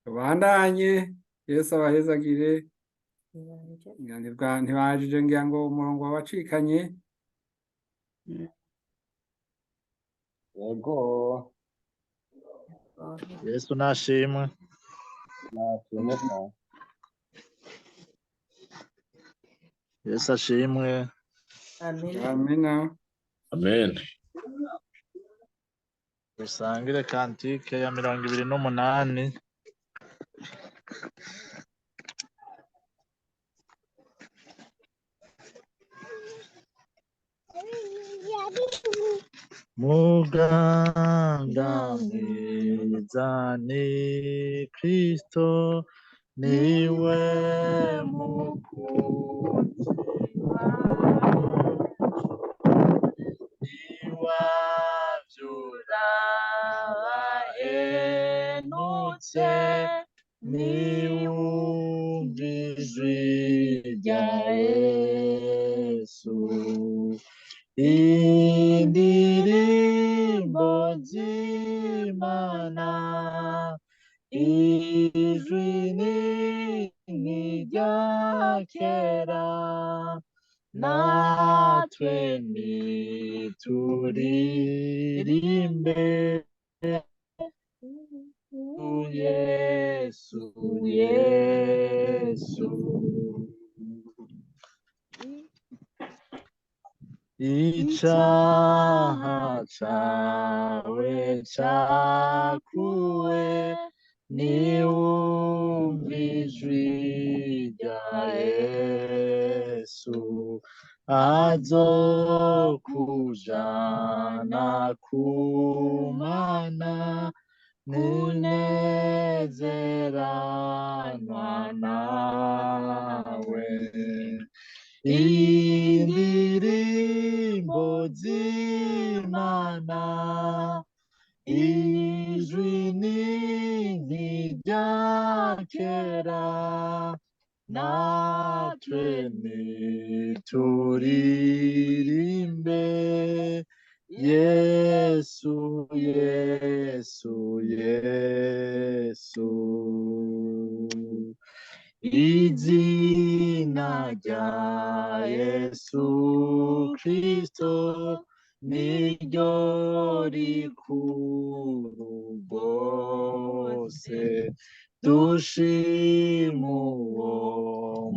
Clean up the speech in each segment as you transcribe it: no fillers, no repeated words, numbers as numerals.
Tubandanye, Yesu abahezagire. Ntibajije ngira ngo umurongo wabacikanye. Yego. Yesu nashimwe. Nashimwe cyane. Yesu ashimwe. Amen. Amina. Amen. Dusangire kantike ya 28. Muganga mwiza ni Kristo, niwe mukunzi wacu, niwe abahenutse, niwumva ijwi rya Yesu. Indirimbo z'Imana, ijwi ni nk'irya kera, natwe nituririmbe Yesu, Yesu. Icaha cawe cakuwe, niwumva ijwi rya Yesu, azokujana ku Mana, kunezeranwa nawe. Indirimbo z'Imana, ijwi ni nk'irya kera, natwe nituririmbe Yesu, Yesu, Yesu. Izina rya Yesu Kristo niryo rikuru rwose, dushima uwo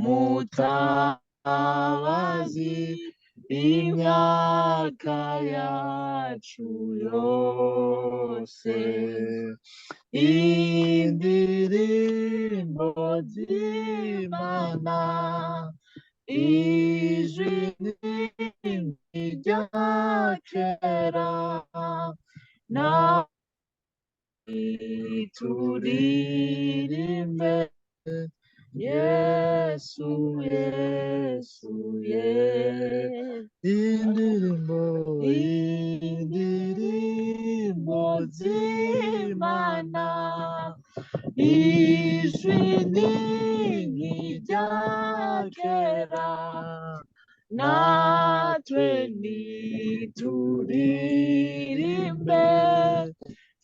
mutabazi imyaka yacu yose. Indirimbo z'Imana, ijwi ni nk'irya kera, natwe turirimbe Yesu, Yesu, Yesu. Indirimbo, indirimbo z'Imana, ijwi ni nk'irya kera, natwe nituririmbe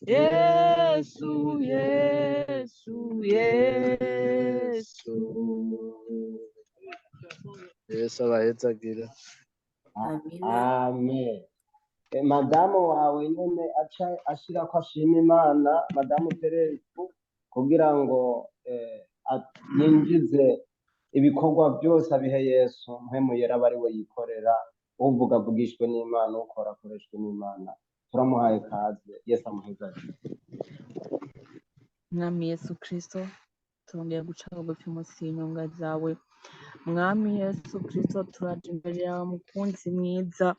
Yesu, Yesu, Yesu. Yesu abahezagire. Amen. Madamu wawe nyene aca ashira ko ashima Imana, Madamu Teresu, kugira ngo yinjize ibikorwa byose abihe Yesu, mpemu yera aba ari we yikorera, uvuga avugishwe n'Imana, ukora akoreshwe n'Imana. Turamuhaye kaze, Yesu amuhezagire. Mwami Yesu Kristo, turongeye guca bugufi munsi y'inyonga zawe. Mwami Yesu Kristo, turaje imbere yawe mukunzi mwiza,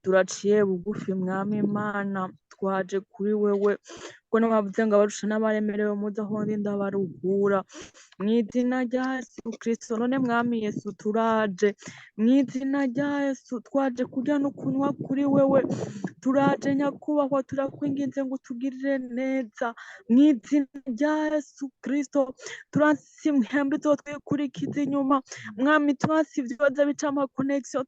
turaciye bugufi Mwami Imana, twaje kuri wewe, kuko nabavuze ngo abarusha n'abaremerewe muze aho ndi ndabaruhura. Mu izina rya Yesu Kristo, none Mwami Yesu turaje mu izina rya Yesu, twaje kurya no kunywa kuri wewe, turaje nyakubahwa, turakwinginze ngo utugirire neza mu izina rya Yesu Kristo. Turansi mwembi twikurikiza inyuma Mwami, turansi ibyoza bica ama connection,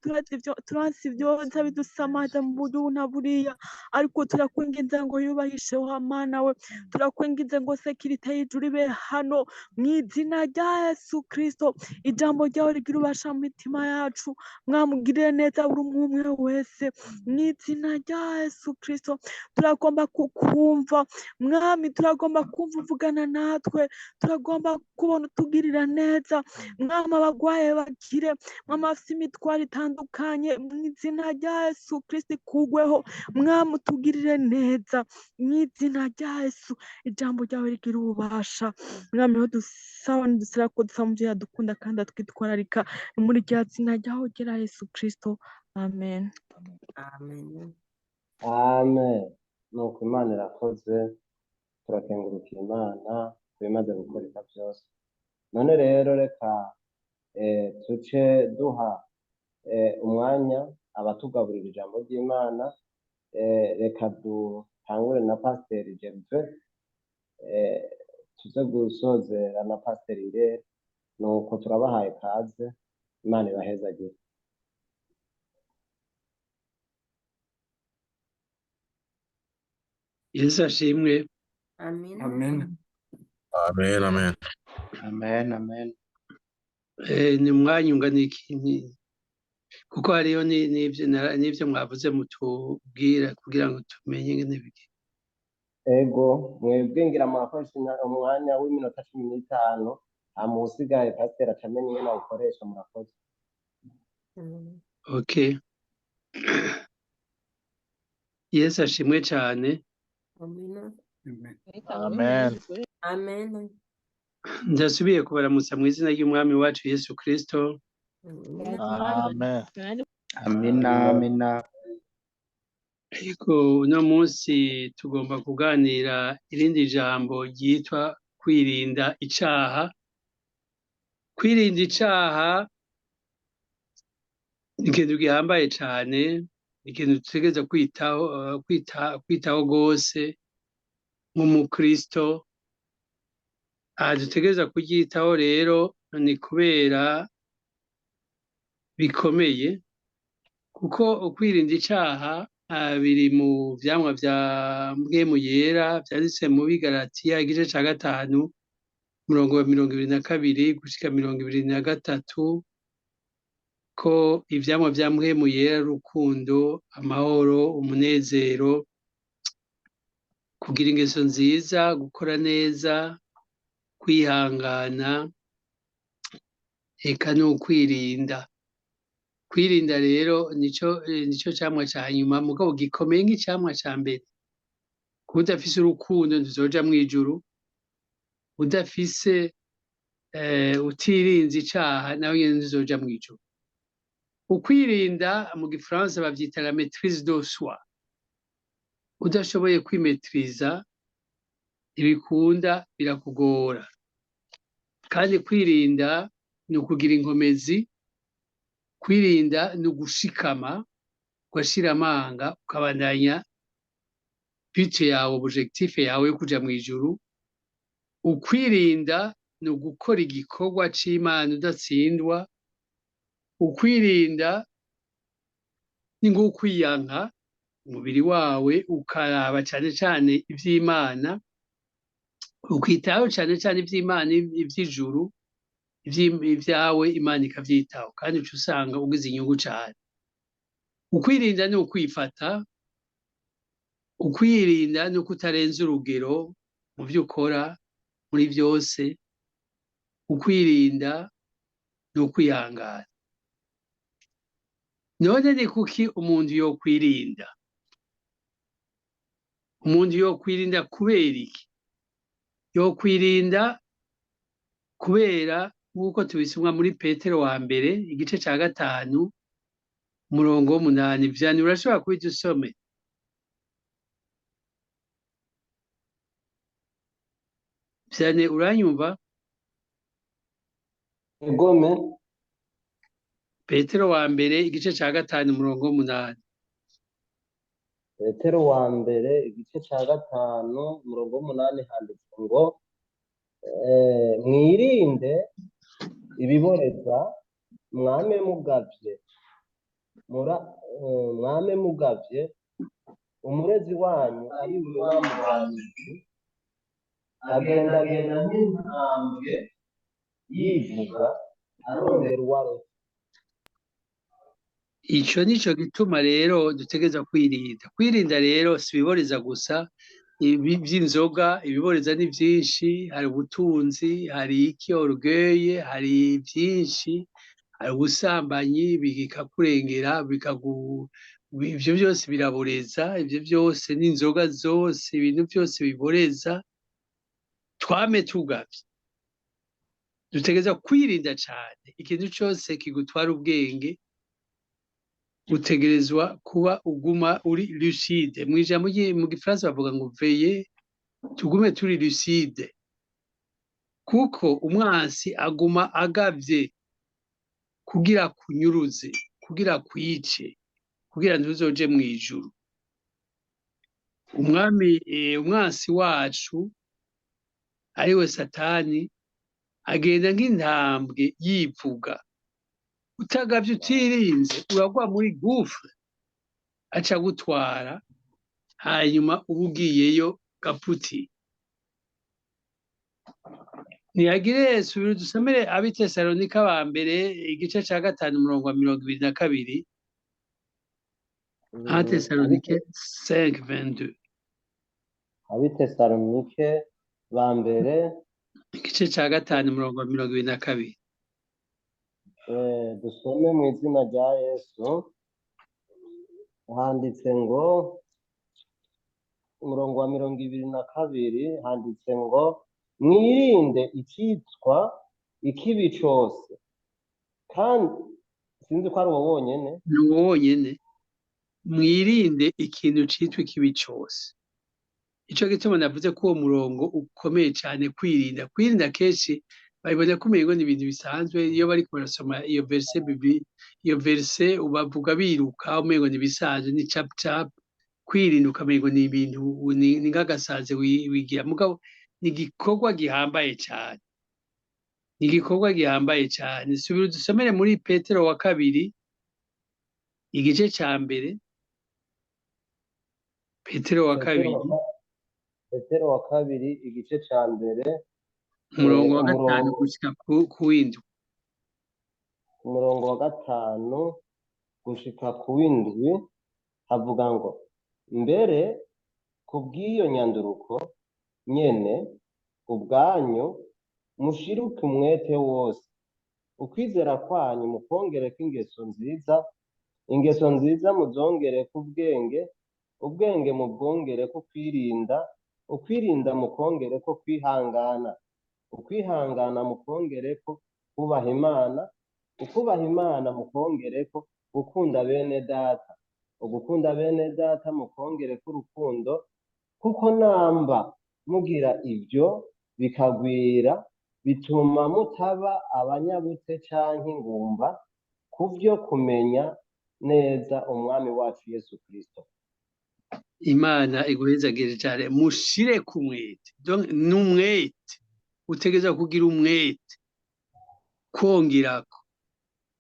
turansi ibyoza bidusamaza mu buryo ubu na buriya, ariko turakwinginze ngo yubahishe wa Mana. Mana we, turakwinginze ngo sécurité y'ijuru ibe hano mu izina rya Yesu Kristo. Ijambo ryawe rigira ububasha mu mitima yacu. Mwamugirire neza buri umwe umwe wese mu izina rya Yesu Kristo. Turagomba kukumva Mwami, turagomba kumva uvugana natwe, turagomba kubona utugirira neza Mwami. Abagwaye bakire Mwami, abafite imitwaro itandukanye mu izina rya Yesu Kristo ikugweho Mwami, utugirire neza mu izina rya Yesu. Ijambo ryawe rigira ububasha Mwami, aho dusaba ntidusaba ko dusaba umuvyeyi adukunda kandi atwitwararika. Ni muri rya zina ryawe ryera Yesu Kristo, amen. Amen. Amen. Nuko Imana irakoze, turakengurukiye Imana ibimaze gukoreka byose. None rero reka tuce duha umwanya abatugaburira ijambo ry'Imana. Reka dutangure na Pasiteri Gervais, tuze gusozera na Pasiteri Irere. Nuko turabahaye kaze, Imana ibahezagire. Yesu ashimwe. Amen. Amen. Amen, amen. Amen, amen. Ni umwanya ungana iki? Kuko hariyo n'ivyo mwavuze mutubwira kugira ngo tumenye ingene bigenda. Ego, mwebwe ngira murakoresha umwanya w'iminota 15, hama uwusigaye pasiteri aca amenya ingene awukoresha. Murakoze. Amen. Okay. Yesu ashimwe cane. Amen. Amen. Amen. Amen. Ndasubiye kubaramutsa mu izina ry'Umwami wacu Yesu Kristo. Amen. Amen. Amina, amina. Ariko uno munsi tugomba kuganira irindi jambo ryitwa kwirinda icaha. Kwirinda icaha ni ikintu gihambaye cane, ni ikintu dutegerezwa kwitaho gose nk'umukristo. Aha dutegerezwa kuryitaho rero ni kubera bikomeye, kuko ukwirinda icaha biri mu vyamwa vya Mpwemu Yera vyanditse mu Bigalatiya igice ca 5 umurongo wa 22 gushika 23, ko ivyamwa vya Mpwemu Yera ari urukundo, amahoro, umunezero, kugira ingeso nziza, gukora neza, kwihangana, eka n'ukwirinda. Kwirinda rero nico camwa ca nyuma, mugabo gikomeye nk'icamwa ca mbere. Kuba udafise urukundo ntuzoja mw'ijuru, udafise utirinze icaha nawe nyene ntuzoja mw'ijuru. Ukwirinda mu gifaransa bavyita la maîtrise de soi. Udashoboye kwimetriza ntibikunda, birakugora. Kandi kwirinda ni ukugira inkomezi, kwirinda ni ugushikama, ugashira amanga, ukabandanya but yawe, objectif yawe yo kuja mw'ijuru. Ukwirinda ni ugukora igikorwa c'Imana udatsindwa. Ukwirinda ni nk'ukwiyanka umubiri wawe, ukaraba cane cane ivy'Imana, ukitaho cane cane ivy'Imana, ivy'ijuru, ivyawe Imana ikavyitaho, kandi uca usanga ugize inyungu cane. Ukwirinda ni ukwifata, ukwirinda ni ukutarenza urugero mu vyo ukora muri vyose, ukwirinda ni ukwihangana. None ni kuki umuntu yokwirinda? Umuntu yokwirinda kubera iki? Yokwirinda kubera nk'uko tubisomwa muri Petero wa mbere igice ca 5 umurongo w'8. Vyane urashobora kubita usome? Vyane uranyumva? Egome. Petero wa mbere igice ca 5 umurongo w'8. Petero wa mbere igice ca 5 umurongo w'8 handitse ngo mwirinde ibiboreza, mwame mugavye, mwame mugavye. Umurezi wanyu ari we wa mugwanizi, agendagenda nk'intambwe yivuga, arondera uwarota. Ico nico gituma rero dutegerezwa kwirinda. Kwirinda rero si ibiboreza gusa, ibi vy'inzoga, ibiboreza ni vyinshi, hari ubutunzi, hari iki orgueil, hari vyinshi, hari ubusambanyi bikakurengera, ivyo vyose biraboreza, ivyo vyose n'inzoga zose, ibintu vyose biboreza, twame tugavye. Dutegerezwa kwirinda cane ikintu cose kigutwara ubwenge, utegerezwa kuba uguma uri lucide. Mw'ijambo mu gifaransa bavuga ngo veiller, tugume turi lucide, kuko umwansi aguma agavye kugira akunyuruze, kugira akwice, kugira ntuzoje mw'ijuru. Umwami, umwansi wacu ariwe Satani, agenda nk'intambwe yivuga. Utagavye, utirinze, uragwa muri gouffre, aca agutwara, hanyuma uba ugiyeyo gaputi. Ntihagire. Subira udusomere Abitesalonika ba mbere, igice ca 5, umurongo wa 22. 1 Thessalonique 5:22. Abitesalonike ba mbere, igice ca 5, umurongo wa 22. Dusome mu izina rya Yesu. Handitse ngo, umurongo wa 22, handitse ngo: "Mwirinde icitwa ikibi cose." Kandi sinzi ko ari uwo wonyene. Ni uwo wonyene. Mwirinde ikintu citwa ikibi cose. Ico gituma navuze ko uwo murongo ukomeye cane. Kwirinda, kwirinda kenshi babibona ko umengo ni ibintu bisanzwe. Iyo bariko barasoma iyo verset bibi, iyo verset bavuga biruka, umengo ni ibisanzwe, ni cap cap. Kwirinda ukamengo ni ibintu ni nk'agasazi wigira, mugabo ni igikorwa gihambaye cane, ni igikorwa gihambaye cane. Subira udusomere muri Petero wa kabiri, igice ca mbere, Petero wa kabiri. Petero wa kabiri, igice ca mbere. Umurongo wa 5 umurongo gushika ku w'indwi. Umurongo wa 5 gushika ku w'indwi havuga ngo: "Mbere kubw'iyo nyanduruko nyene ubwanyu mushiruke umwete wose, ukwizera kwanyu mukongereko ingeso nziza, ingeso nziza muzongereko ubwenge, ubwenge mubwongereko kwirinda, ukwirinda mukongereko kwihangana, ukwihangana mukongereko kubaha Imana, ukubaha Imana mukongereko gukunda bene data, ugukunda bene data mukongereko urukundo, kuko namba mugira ivyo bikagwira, bituma mutaba abanyabute canke ingumba kuvyo kumenya neza Umwami wacu Yesu Kristo." Imana iguhezagire cane. Mushire ku mwete. Donc n'umwete, utegerezwa kugira umwete, kongerako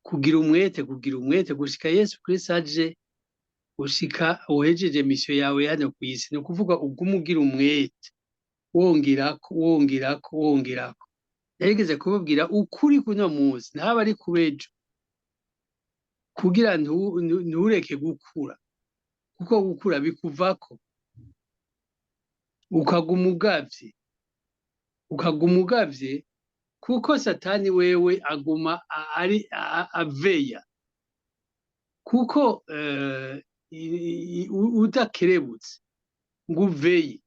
kugira umwete, kugira umwete gushika Yesu Kristo aje, gushika uhejeje mission yawe hano kw'isi. Ni ukuvuga ugume ugira umwete, wongerako, wongerako, wongerako. Yarigeze kubabwira ukuri kuno munsi, ntaba ari kubejo, kugira ntureke gukura, kuko gukura bikuvako, ukaguma ugavye, ukaguma ugavye, kuko Satani wewe aguma ari aveya, kuko udakerebutse ngo uveye,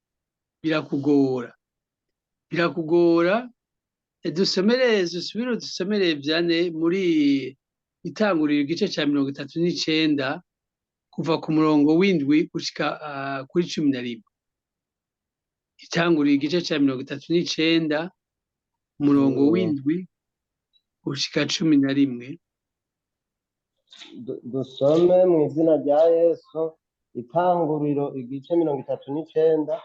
birakugora, birakugora. Dusomere, dusubire dusomere vyane muri Itanguriro, igice ca 39, kuva ku murongo w'indwi gushika kuri 11. Itanguriro, igice ca 39, umurongo w'indwi gushika 11. Dusome mu izina rya Yesu. Itanguriro, igice 39,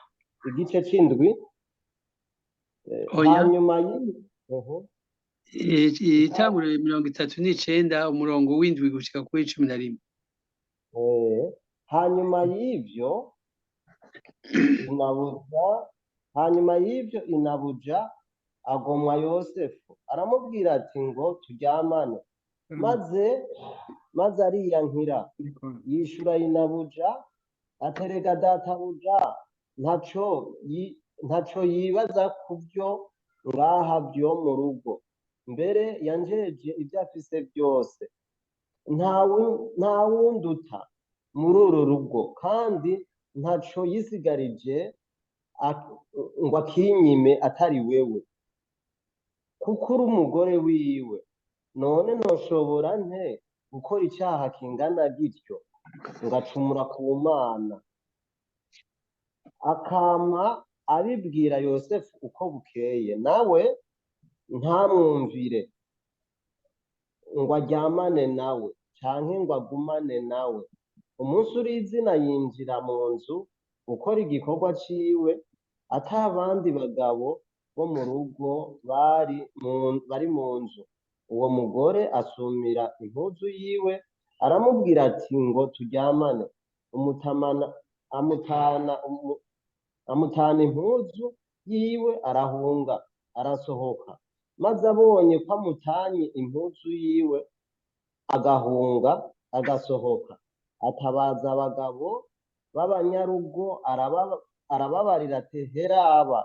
igice c'indwi. Oya. Hanyuma. Itanguriro 39, umurongo w'indwi gushika kuri 11. Hanyuma y'ivyo Inabuja, hanyuma y'ibyo inabuja agomwa Yosefu, aramubwira ati ngo turyamane. Maze ariyankira, yishura inabuja aterega databuja ntaco yibaza ku byo ngaha byo mu rugo, mbere yanjeje ibyo afise byose. Ntawunduta muri uru rugo, kandi ntaco yisigarije ngo akinyime atari wewe, kuko uri umugore wiwe. None noshobora nte gukora icaha kingana gityo, ngacumura ku Mana? Akama abibwira Yosefu uko bukeye, nawe ntamwumvire ngo aryamane nawe canke ngo agumane nawe. Umunsi uri izina yinjira mu nzu gukora igikorwa ciwe, ata bandi bagabo bo mu rugo bari mu nzu. Uwo mugore asumira impuzu yiwe, aramubwira ati ngo turyamane. Umutamana amutana amutana impuzu yiwe, arahunga arasohoka. Maze abonye ko amutanye impuzu yiwe agahunga agasohoka, atabaza abagabo b'abanyarugo, arababarira ati heraba,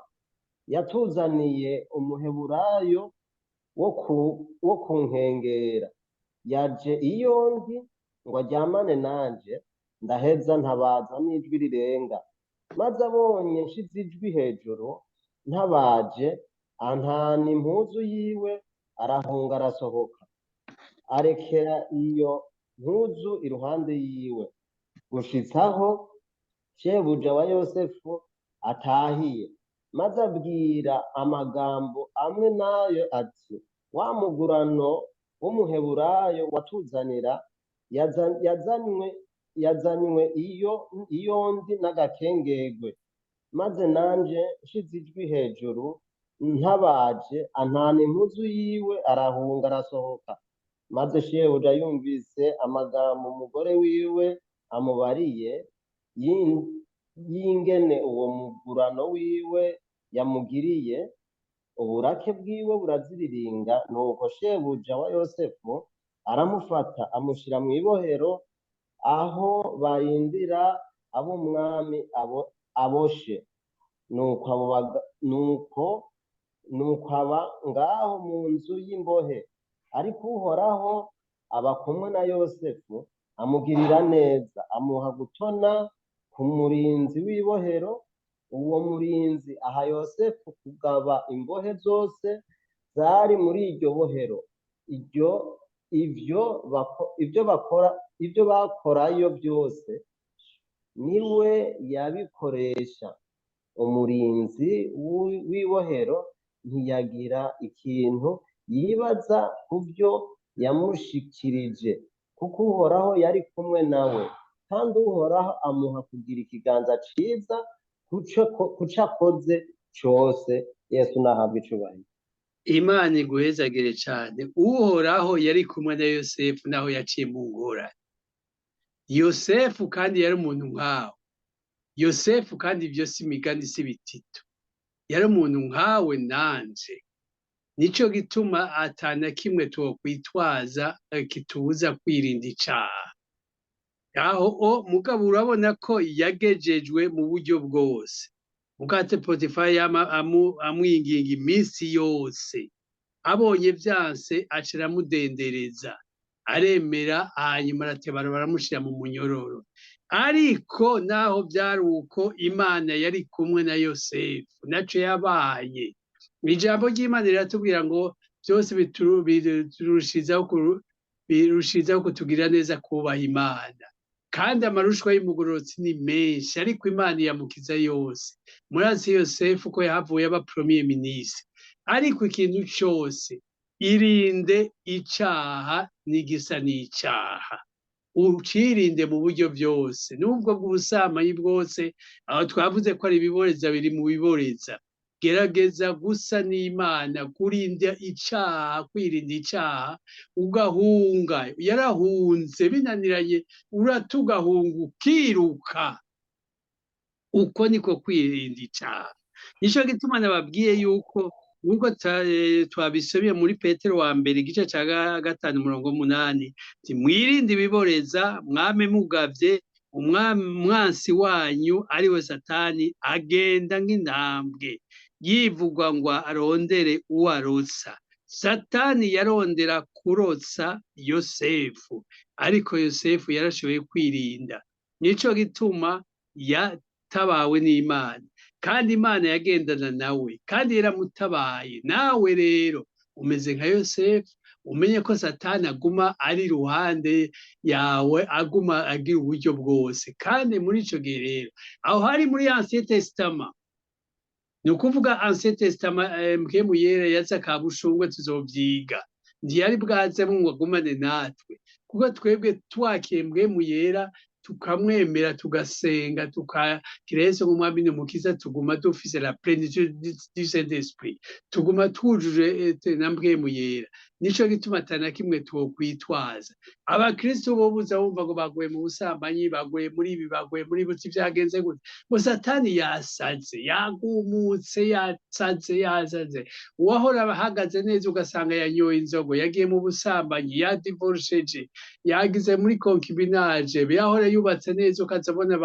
yatuzaniye umuheburayo wo ku nkengera, yaje iyo ndi ngo aryamane nanje, ndaheza ntabaza n'ijwi rirenga. Maze abonye nshize ijwi hejuru ntabaje, antana impuzu yiwe, arahunga arasohoka, arekera iyo mpuzu iruhande yiwe, gushitsaho shebuja wa Yosefu atahiye. Maze abwira amagambo amwe nayo ati wa mugurano w'umuheburayo watuzanira yazanywe iyo ndi n'agakengegwe. Maze nanje nshize ijwi hejuru ntabaje, antana impuzu yiwe, arahunga arasohoka. Maze shebuja yumvise amagambo umugore wiwe amubariye y'ingene uwo mugurano wiwe yamugiriye, uburake bwiwe buraziriringa. Nuko shebuja wa Yosefu aramufata, amushira mw'ibohero aho barindira ab'umwami aboshe. Nuko aba ngaho mu nzu y'imbohe. Ariko Uhoraho aba kumwe na Yosefu, amugirira neza, amuha gutona ku murinzi w'ibohero. Uwo murinzi aha Yosefu kugaba imbohe zose zari muri iryo bohero. Ivyo bakorayo byose niwe yabikoresha. Umurinzi w'ibohero ntiyagira ikintu yibaza ku byo yamushikirije, kuko Uhoraho yari kumwe nawe, kandi Uhoraho amuha kugira ikiganza ciza kuco akoze cose. Yesu nahabwe icubahiro. Imana iguhezagire cane. Uhoraho yari kumwe na Yosefu naho yaciye mu ngorane. Yosefu kandi yari umuntu nkawe. Yosefu kandi ibyo si imigani, si bitito. Yari umuntu nkawe nanje. Nico gituma atana kimwe twokwitwaza kitubuza kwirinda icaha. Aho o mugabo urabona ko yagejejwe mu buryo bwose. Mukate Potifari yama amwinginga iminsi yose. Abonye vyanse aca aramudendereza, aremera, hanyuma aratebara baramushira mu munyororo. Ariko naho vyari uko, Imana yari kumwe na Yosefu, naco yabaye. Ijambo ry'Imana riratubwira ngo byose birushizaho kutugirira neza kubaha Imana. Kandi amarushwa y'umugororotsi ni menshi, ariko Imana iyamukiza yose. Murazi Yosefu ko yahavuye aba premier ministre. Ariko ikintu cose, irinde icaha n'igisa n'icaha, ucirinde mu buryo byose, n'ubwo bw'ubusambanyi bwose, aho twavuze ko ari ibiboreza biri mu biboreza. Gerageza gusa n'Imana, kurinda icaha, kwirinda icaha, ugahunga. Yarahunze binaniranye, uratugahunga ukiruka. Uko niko kwirinda icaha. Nico gituma nababwiye yuko nubwo twabisomye muri Petero wa mbere igice ca 5 umurongo 8, nti mwirinde ibiboreza, mwame mugavye, umwansi wanyu ariwe Satani agenda nk'intambwe yivugwa ngo arondere uwo arotsa. Satani yarondera kurotsa Yosefu, ariko Yosefu yarashoboye kwirinda. Nico gituma yatabawe n'Imana, kandi Imana yagendana nawe, kandi yaramutabaye. Nawe rero umeze nka Yosefu, umenye ko Satani aguma ari iruhande yawe, aguma agira uburyo bwose. Kandi muri ico gihe rero, aho hari muri Ancien Testament, ni ukuvuga Ancien Testament, Mpwemu Yera yaza Kabushungwe, tuzovyiga, ntiyari bwazemwo ngo agumane natwe, kuko twebwe twakiye Mpwemu Yera tukamwemera, tugasenga, tukakira Yesu nk'umwami n'umukiza, tuguma dufise la plénitude du Saint-Esprit, tuguma twujuje na Mpwemu Yera. Nico gituma ata na kimwe twokwitwaza. Abakristo bo buza bumva ngo baguye mu busambanyi, baguye muri ibi, baguye muri ibi, vyagenze gute? Ngo Satani yasaze, yagumutse, yasaze, yasaze. Uwahora ahagaze neza ugasanga yanyoye inzogo, yagiye mu busambanyi, yadivorceje, yagize muri concubinage, yahora yubatse neza ukazabona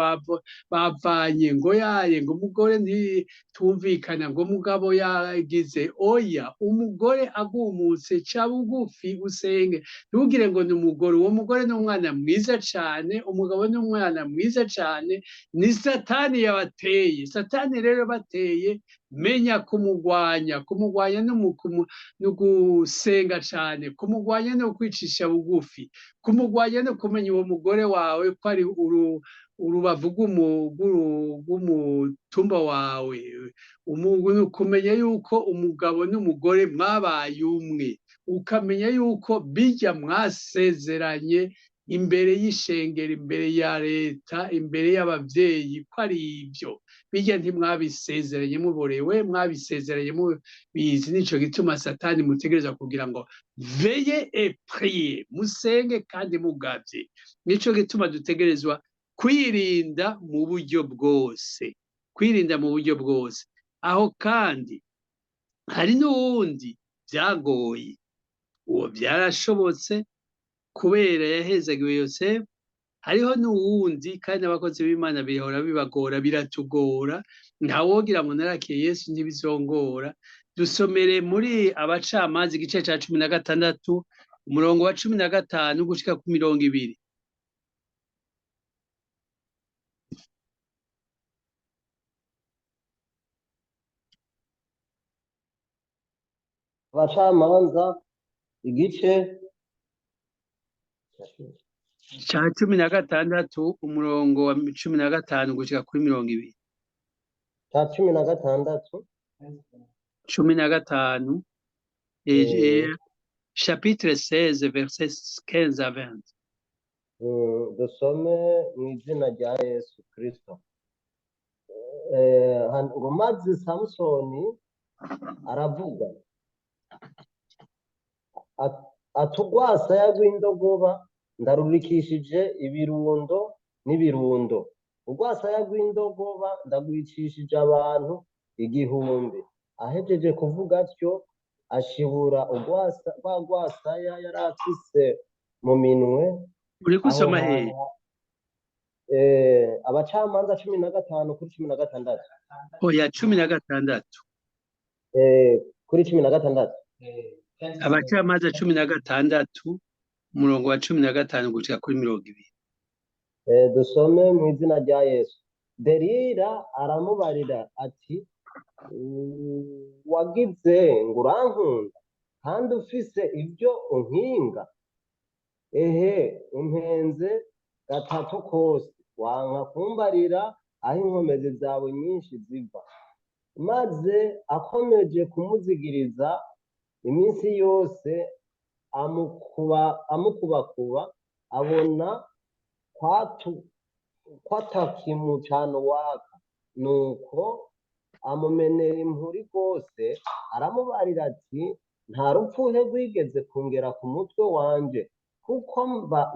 bavanye, ngo yaye, ngo umugore ntitumvikana, ngo umugabo yagize. Oya, umugore agumutse, ca bugufi usenge, ntugire ngo ni umugore. Uwo mugore ni umwana mwiza cane, umugabo ni umwana mwiza cane, ni Satani yabateye. Satani rero bateye, menya kumugwanya. Kumugwanya no gusenga cane, kumugwanya no kwicisha bugufi, kumugwanya no kumenya uwo mugore wawe ko ari urubavu rw'umutumba wawe, kumenya yuko umugabo n'umugore mwabaye umwe, ukamenya yuko bijya mwasezeranye imbere y'ishengero, imbere ya leta, imbere y'abavyeyi, ko ari ibyo. Bijya ntimwabisezeranye muborewe, mwabisezeranye mubizi. Nico gituma Satani mutegereza kugira ngo veillez et priez, musenge kandi mugavye. Nico gituma dutegerezwa kwirinda mu buryo bwose, kwirinda mu buryo bwose. Aho kandi hari n'uwundi vyagoye, uwo vyarashobotse kubera yahezagiwe Yosefu. Hariho n'uwundi kandi abakozi b'Imana bihora bibagora, biratugora, ntawogira ngo narakiye Yesu ntibizongora. Dusomere muri Abacamanza igice ca 16 umurongo wa 15 gushika ku 20. Abacamanza igice ca 16 umurongo wa 15 gushika kuri 20. Ca 16. 15, chapitre 16 verset 15 à 20. Dusome mu izina rya Yesu Kristo. Ngo maze Samusoni aravuga ati urwasaya rw'indogoba ndarurikishije ibirundo n'ibirundo, urwasaya rw'indogoba ndagwicishije abantu 1000. Ahejeje kuvuga atyo, ashibura rwa rwasaya yari afise mu minwe. Uri gusoma hehe? Abacamanza 15 kuri 16. Oya, 16. Kuri 16. Abacamanza 16 umurongo wa 15 gushika kuri 20. Dusome mu izina rya Yesu. Delila aramubarira ati wagize ngo urankunda kandi ufise ibyo unkinga, ehe umpenze gatatu kose, wanka kumbarira aho inkomezi zawe nyinshi ziva. Maze akomeje kumuzigiriza iminsi yose amukubakuba, abona kwatakimucana waka, nuko amumenera impuri rwose. Aramubarira ati nta rupfuhe rwigeze kungera ku mutwe wanje, kuko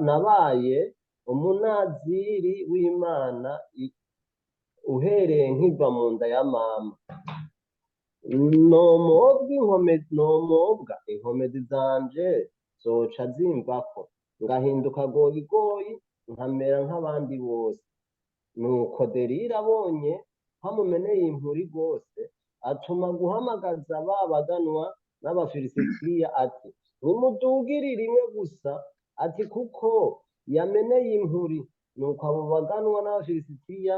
nabaye umunaziri w'Imana Uhereye nkiva mu nda ya mama, nomobwa inkome, nomobwa inkomezi zanje zoca zimvako, ngahinduka goyigoyi, nkamera nk'abandi bose. Nuko Delila abonye ko amumeneye impuri rwose, atuma guhamagaza ba baganwa n'Abafilisitiya, ati: "Nimudugire rimwe gusa," ati: "kuko yameneye impuri." Nuko abo baganwa n'Abafilisitiya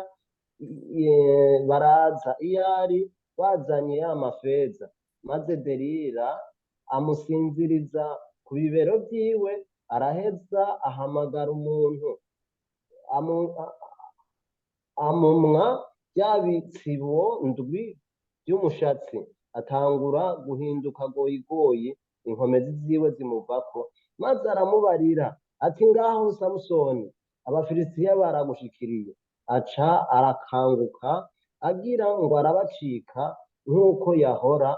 baraza iyo ari, bazanye ya mafeza. Maze Delila amusinziriza ku bibero vyiwe, araheza ahamagara umuntu, amumwa bya bitsibo ndwi vy'umushatsi, atangura guhinduka goyigoyi, inkomezi ziwe zimuvako. Maze aramubarira ati: "Ngaho Samusoni, Abafilisitiya baragushikiriye." Aca arakanguka, agira ngo arabacika nk'uko yahora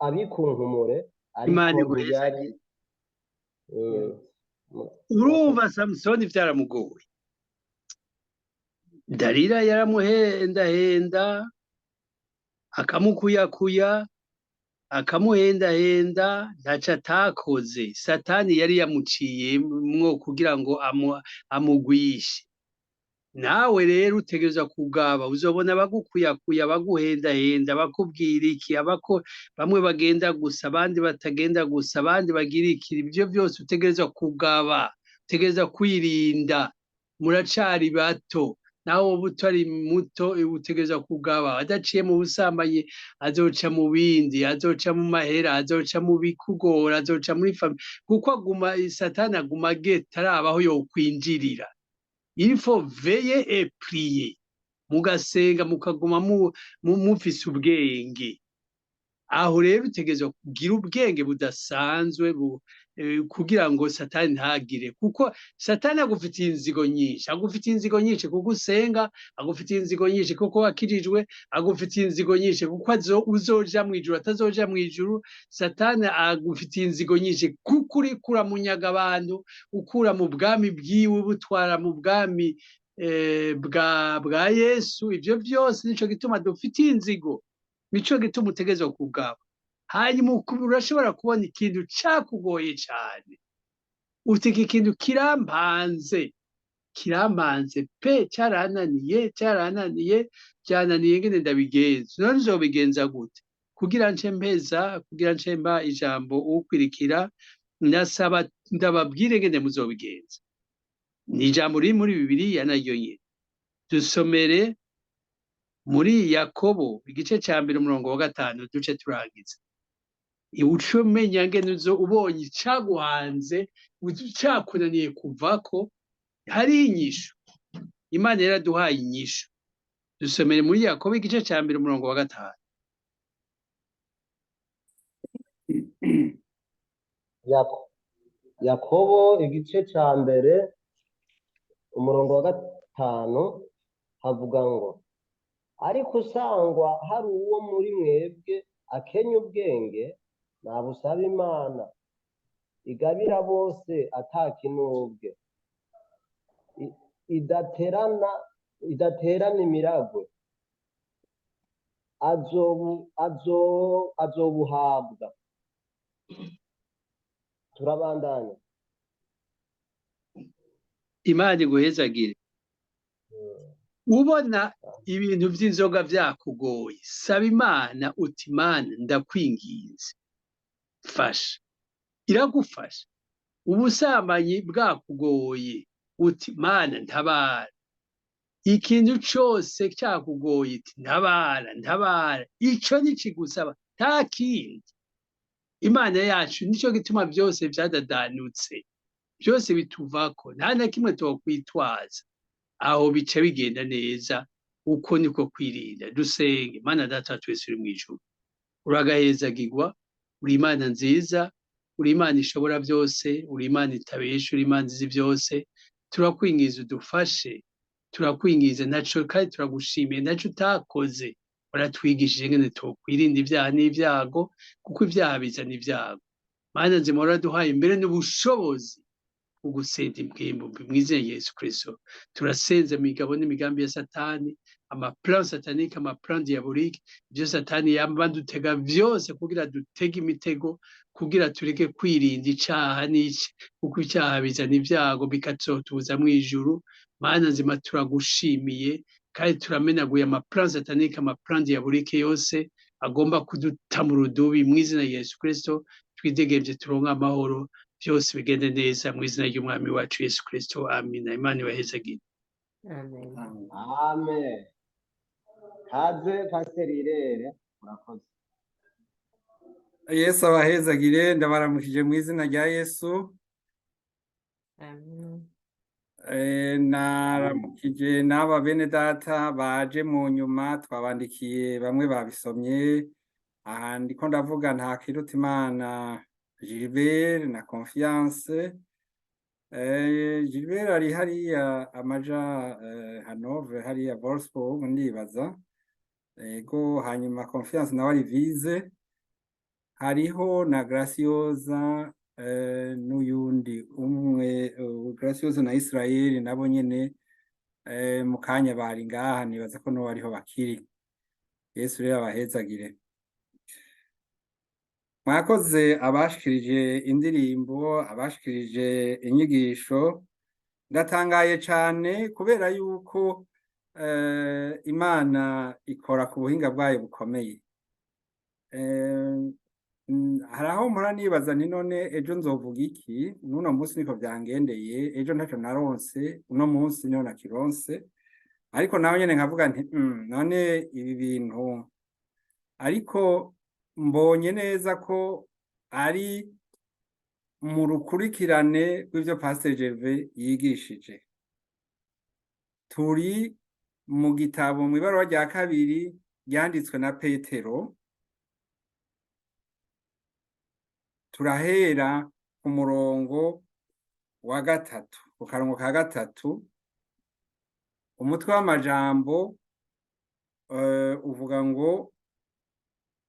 abikunkumure, ariko Imana ntiyari iguhezagire. Urumva, Samusoni vyaramugoye. Dalila yaramuhendahenda, akamukuyakuya, akamuhendahenda, ntaco atakoze. Satani yari yamuciyemwo kugira ngo amugwishe. Nawe rero utegerezwa kugaba. Uzobona bagukuyakuya, baguhendahenda, bakubwira iki, abako bamwe bagenda gusa, abandi batagenda gusa, abandi bagira iki. Ivyo vyose utegerezwa kugaba, utegerezwa kwirinda. Muracari bato, nawe woba utari muto, utegerezwa kugaba. Adaciye mu busambanyi, azoca mu bindi, azoca mu mahera, azoca mu bikugora, azoca muri famille, kuko aguma Satani aguma ageta araba aho yokwinjirira. Il faut veiller et prier, mugasenga, mukaguma mufise ubwenge. Aho rero utegerezwa kugira ubwenge budasanzwe kugira ngo Satani ntagire, kuko Satani agufitiye inzigo nyinshi. Agufitiye inzigo nyinshi kuko usenga, agufitiye inzigo nyinshi kuko wakirijwe, agufitiye inzigo nyinshi kuko uzoja mw'ijuru, atazoja mw'ijuru. Satani agufitiye inzigo nyinshi kuko uriko uramunyaga abantu, ukura mu bwami bwiwe, butwara mu bwami bwa Yesu. Ivyo vyose nico gituma dufitiye inzigo, nico gituma utegerezwa kugaba. Hanyuma urashobora kubona ikintu cakugoye cane, uti: "Iki kintu kirampanze, kirampanze pe, carananiye, carananiye, vyananiye ngene ndabigenza. None nzobigenza gute?" Kugira nce mpeza, kugira nce mpa ijambo ukwirikira, ndasaba ndababwire ngene muzobigenza. Ni ijambo riri muri Bibiliya naryo nyene. Dusomere muri Yakobo igice ca 1, umurongo wa 5, duce turangiza. Uce umenya ngene uzo ubonye icaguhanze, cakunaniye kuvako, hari inyishu. Imana yaraduhaye inyishu. Dusomere muri Yakobo igice ca 1, umurongo wa 5. Yakobo igice ca 1, umurongo wa 5, havuga ngo: "Ariko usangwa hari uwo muri mwebwe akenya ubwenge, nabusaba Imana, igabira bose atakinubwe, idaterana imiragwe, azobuhabwa." Turabandanya. Imana iguhezagire. Ubona ibintu vy'inzoga vyakugoye, saba Imana uti: "Imana, ndakwinginze, fasha." Iragufasha. Ubusambanyi bwakugoye, uti: "Mana, ntabara." Ikintu cose cakugoye, uti: "Ntabara, ntabara." Ico nikigusaba, nta kindi. Imana yacu, nico gituma vyose vyadadanutse, byose bituvako, nta na kimwe twokwitwaza. Aho bica bigenda neza. Uko niko kwirinda. Dusenge. Mana Data wa twese uri mw'ijuru, uragahezagirwa. Uri Imana nziza, uri Imana ishobora byose, uri Imana itabesha, uri Imana izi byose. Turakwingiza udufashe, turakwingiza ntaco, kandi turagushimiye ntaco utakoze. Waratwigishije ngene tokwirinda ibyaha n'ibyago, kuko ibyaha bizana ibyago. Mana nzima, waraduhaye mbere n'ubushobozi. wo gutsinda impwemu mbi mw'izina rya Yesu Kristo. Turasenze imigabo n'imigambi ya Satani, amaplan satanique, amaplan diabolique, ibyo Satani yamba dutega vyose kugira dutege imitego, kugira tureke kwirinda icaha n'iki, kuko icaha bizana ibyago bikazotuza mw'ijuru. Mana nzima, turagushimiye kandi turamenaguye amaplan satanique, amaplan diabolique yose agomba kuduta mu rudubi mw'izina rya Yesu Kristo. Twidegemvye, turonke amahoro, byose bigende neza mu izina ry'Umwami wacu Yesu Kristo. Amina. Imana ibahezagire. Amen. Amen. Kaze, Pasiteri Irere, murakoze. Yesu abahezagire, ndabaramukije mu izina rya Yesu. Amen. Naramukije n'aba bene data baje mu nyuma, twabandikiye, bamwe babisomye. Aha ndiko ndavuga Ntakirutimana Gilbert na Confiance. Gilbert ari hariya amaja Hanovre, hariya Wolfsburg ndibaza. Ego, hanyuma Confiance nawe ari Wieze. Hariho na Graciosa n'uyundi umwe, Graciosa na Israel nabo nyene mu kanya bari ngaha, nibaza ko n'ubu ariho bakiri. Yesu rero abahezagire. Mwakoze abashikirije indirimbo, abashikirije inyigisho. Ndatangaye cane kubera yuko Imana ikora ku buhinga bwayo bukomeye. Hari aho mpora nibaza nti: "None ejo nzovuga iki?" N'uno munsi niko vyangendeye. Ejo ntaco naronse, uno munsi niho nakironse, ariko nawe nyene nkavuga nti: None ibi bintu?" Ariko mbonye neza ko ari mu rukurikirane rw'ivyo Pasteur Gervais yigishije. Turi mu gitabo, mw'ibaruwa rya kabiri ryanditswe na Petero. Turahera ku murongo wa gatatu, ku karongo ka gatatu. Umutwe w'amajambo uvuga ngo: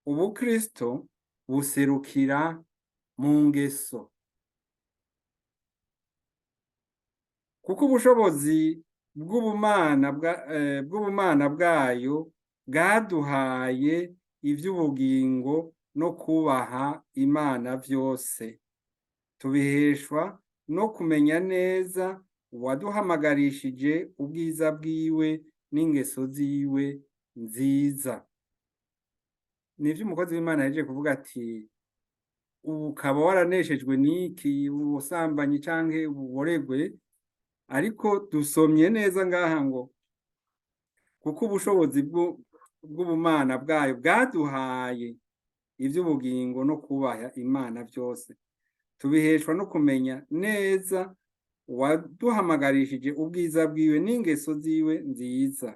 "Ubukristo buserukira mu ngeso." Kuko ubushobozi bw'ubumana bwayo bwaduhaye ivy'ubugingo no kubaha Imana vyose, tubiheshwa no kumenya neza uwaduhamagarishije ubwiza bwiwe n'ingeso ziwe nziza. Nivyo umukozi w'Imana yahejeje kuvuga ati: "Ubu ukaba waraneshejwe n'iki, ubusambanyi canke ububoregwe?" Ariko dusomye neza ngaha ngo: "Kuko ubushobozi bw'ubumana bwayo bwaduhaye ivy'ubugingo no kubaha Imana vyose, tubiheshwa no kumenya neza uwaduhamagarishije ubwiza bwiwe n'ingeso ziwe nziza."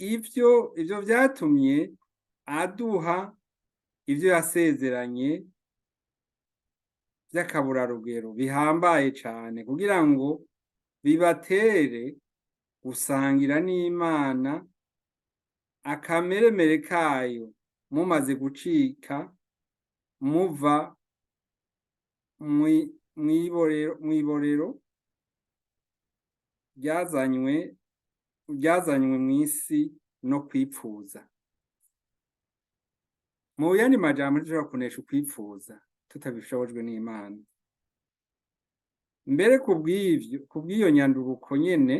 Ivyo vyatumye aduha ivyo yasezeranye vy'akaburarugero bihambaye cane, kugira ngo bibatere gusangira n'Imana akameremere kayo, mumaze gucika muva mw'iborero ryazanywe mw'isi no kwipfuza. Mu yandi majambo, ntidushobora kunesha ukwipfuza tutabishobojwe n'Imana. Mbere kubw'ivyo, kubw'iyo nyanduruko nyene,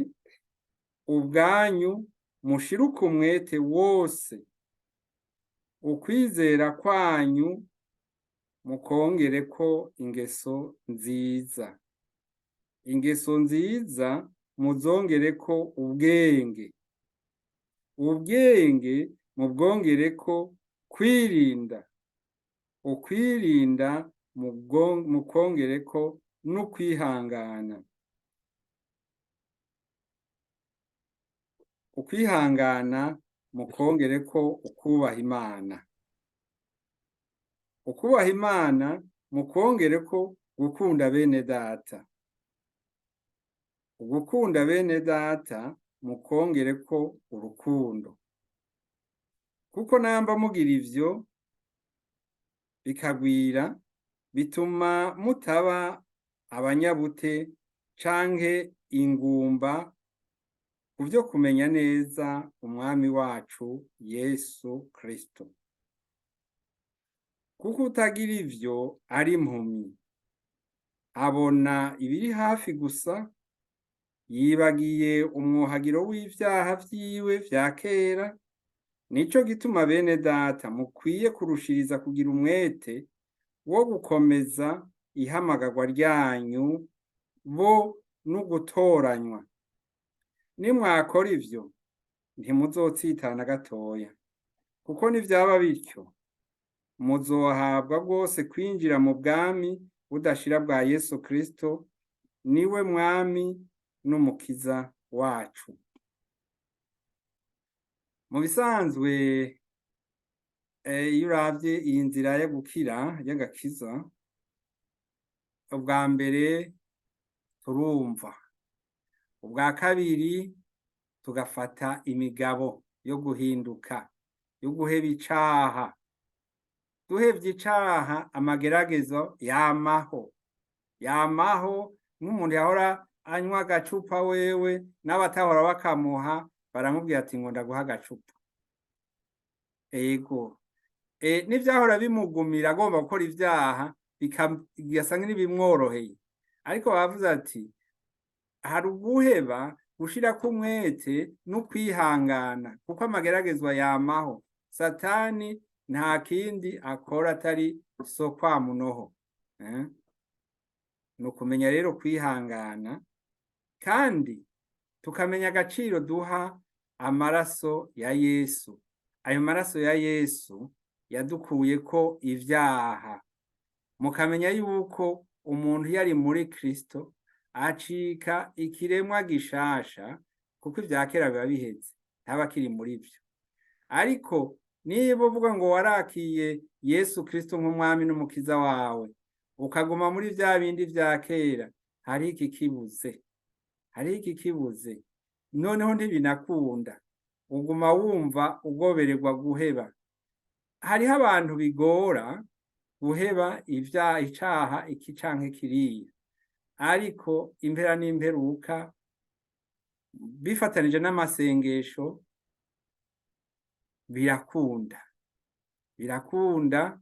ubwanyu mushiruke umwete wose, ukwizera kwanyu mukongereko ingeso nziza, ingeso nziza muzongereko ubwenge, ubwenge mubwongereko kwirinda, ukwirinda mukongereko n'ukwihangana, ukwihangana mukongereko ukubaha Imana, ukubaha Imana mukongereko gukunda bene data, ugukunda bene data mukongereko urukundo. Kuko namba mugira ivyo bikagwira, bituma mutaba abanyabute canke ingumba ku vyo kumenya neza umwami wacu Yesu Kristo. Kuko utagira ivyo ari impumyi, abona ibiri hafi gusa, yibagiye umwuhagiro w'ivyaha vyiwe vya kera. Nico gituma bene data mukwiye kurushiriza kugira umwete wo gukomeza ihamagarwa ryanyu bo n'ugutoranywa. Nimwakora ivyo ntimuzotsitana na gatoya, kuko nivyaba bityo muzohabwa rwose kwinjira mu bwami budashira bwa Yesu Kristo, niwe mwami n'umukiza wacu. Mu bisanzwe, iyo uravye iyi nzira yo gukira y'agakiza, ubwa mbere turumva, ubwa kabiri tugafata imigabo yo guhinduka, yo guheba icaha. Duhevye icaha, amageragezo yamaho, yamaho. Nk'umuntu yahora anywa agacupa, wewe n'abatahora bakamuha baramubwira ati ngo ndaguha agacupa. Ego, n'ivyahora bimugumira agomba gukora ivyaha bigasa n'ibimworoheye, ariko bavuze ati hari uguheba, gushirako umwete n'ukwihangana, kuko amageragezwa yamaho. Satani nta kindi akora atari so kwamunoho, eh? Ni ukumenya rero kwihangana, kandi tukamenya agaciro duha amaraso ya Yesu. Ayo maraso ya Yesu yadukuyeko ivyaha. Mukamenya yuko umuntu iyo ari muri Kristo acika ikiremwa gishasha, kuko ivya kera biba biheze, ntaba akiri muri vyo. Ariko niba uvuga ngo warakiye Yesu Kristo nk'umwami n'umukiza wawe, ukaguma muri vya bindi vya kera, hariho ikikibuze, hariho ikikibuze. Noneho ntibinakunda, uguma wumva ugobererwa guheba. Hariho abantu bigora guheba ivya icaha iki canke kiriya, ariko impera n'imperuka, bifatanije n'amasengesho, birakunda, birakunda.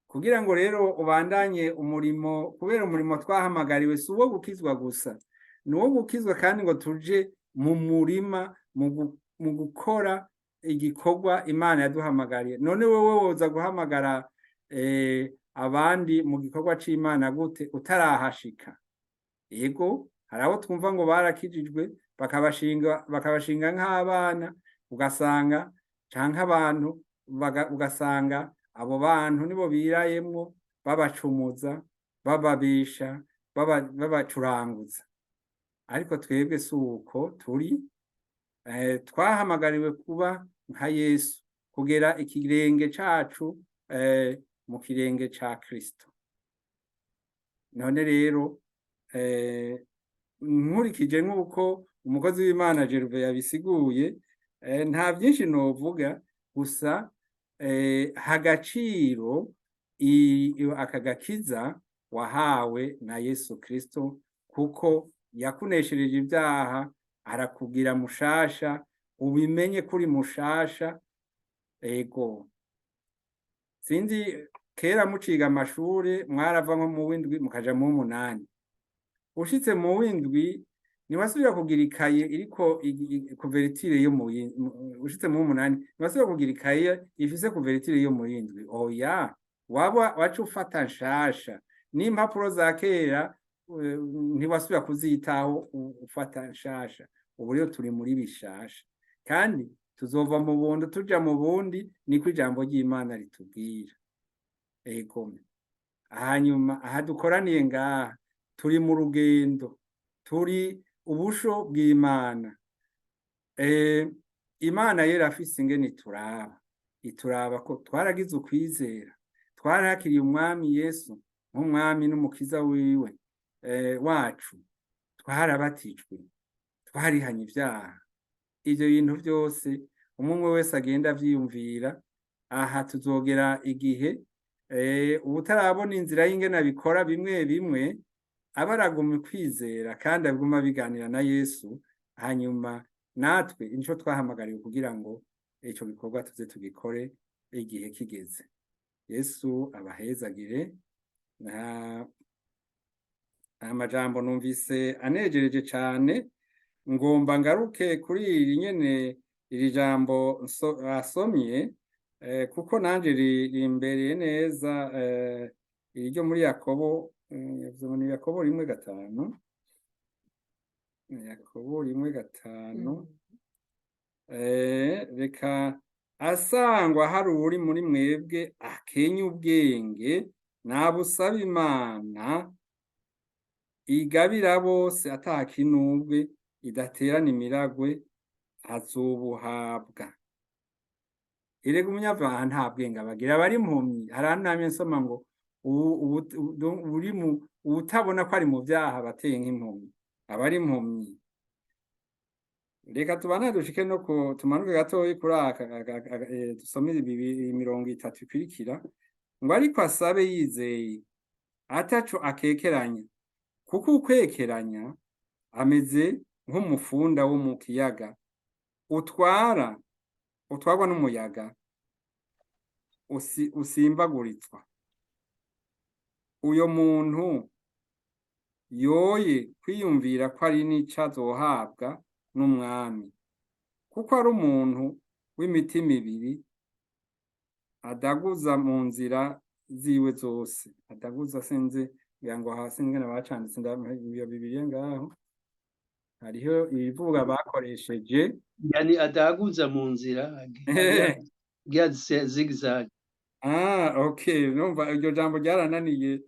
Kugira ngo rero ubandanye umurimo, kubera umurimo twahamagariwe si uwo gukizwa gusa, ni uwo gukizwa kandi ngo tuje mu murima mu gukora igikorwa Imana yaduhamagariye. None wewe woza guhamagara abandi mu gikorwa c'Imana gute utarahashika? Yego, hari abo twumva ngo barakijijwe, bakabashinga nk'abana, ugasanga canke abantu ugasanga abo bantu nibo birayemwo, babacumuza, bababesha, babacuranguza. Ariko twebwe si uko turi. Twahamagariwe kuba nka Yesu, kugera ikirenge cacu mu kirenge ca Kristo. None rero, nkurikije nk'uko umukozi w'Imana Gervais yabisiguye, nta byinshi novuga, gusa hagaciro aka gakiza wahawe na Yesu Kristo, kuko yakuneshereje ibyaha, arakugira mushasha. Ubimenye kuri mushasha. Ego, sinzi, kera muciga amashure mwarava nko mu w'indwi mukaja mu w'umunani. Ushitse mu w'indwi ntiwasubira kugira ikaye iriko couverture yo mu, ushitse mu w'umunani ntiwasubira kugira ikaye ifise couverture yo mu w'indwi. Oya, waba waca ufata nshasha, n'impapuro za kera ntiwasubira kuzitaho, ufata nshasha. Ubu rero turi muri bishasha, kandi tuzova mu buntu tuja mu bundi, niko ijambo ry'Imana ritubwira. Ego, hanyuma aha dukoraniye ngaha turi mu rugendo, turi ubusho bw'Imana. Imana yera afise ingene ituraba, ituraba ko twaragize ukwizera, twarakiriye umwami Yesu nk'umwami n'umukiza wiwe wacu, twarabatijwe, twarihanye ivyaha. Ivyo bintu byose umwe wese agenda avyiyumvira. Aha tuzogera igihe ubutarabona inzira y'ingene abikora bimwe bimwe. Aba araguma kwizera kandi aguma biganira na Yesu. Hanyuma natwe nico twahamagariwe kugira ngo ico gikorwa tuze tugikore igihe kigeze. Yesu abahezagire. Amajambo numvise anejereje cane. Ngomba ngaruke kuri iri nyene, iri jambo asomye, kuko nanje rimbereye neza, iri ryo muri Yakobo, yavuze ngo ni Yakobo 1:5, Yakobo 1:5. Reka asangwa hari uri muri mwebwe akenya ubwenge, nabusaba Imana igabira bose atakinubwe, idaterana imiragwe, azobuhabwa. Erega umunyabyaha nta bwenge abagira, aba ari impumyi. Hari ahantu namye nsoma ngo uri mu utabona ko ari mu byaha abateye nk'impumyi, aba ari impumyi. Reka tubane dushike no ku tumanuke gatoyi kuri aka, dusome imirongo itatu ikurikira, ngo ariko asabe yizeye ataco akekeranya, kuko ukwekeranya ameze nk'umufunda wo mu kiyaga utwarwa n'umuyaga usimbaguritswa. Uyo muntu yoye kwiyumvira ko ari n'ico azohabwa n'umwami, kuko ari umuntu w'imitima ibiri, adaguza mu nzira ziwe zose. Adaguza, sinzi ngira ngo hasi ingene bacanditse iyo Bibiliya ngaho hariho ibivuga bakoresheje. Yani adaguza mu nzira agira zigzag. Ah, okay, numva iryo jambo ryarananiye,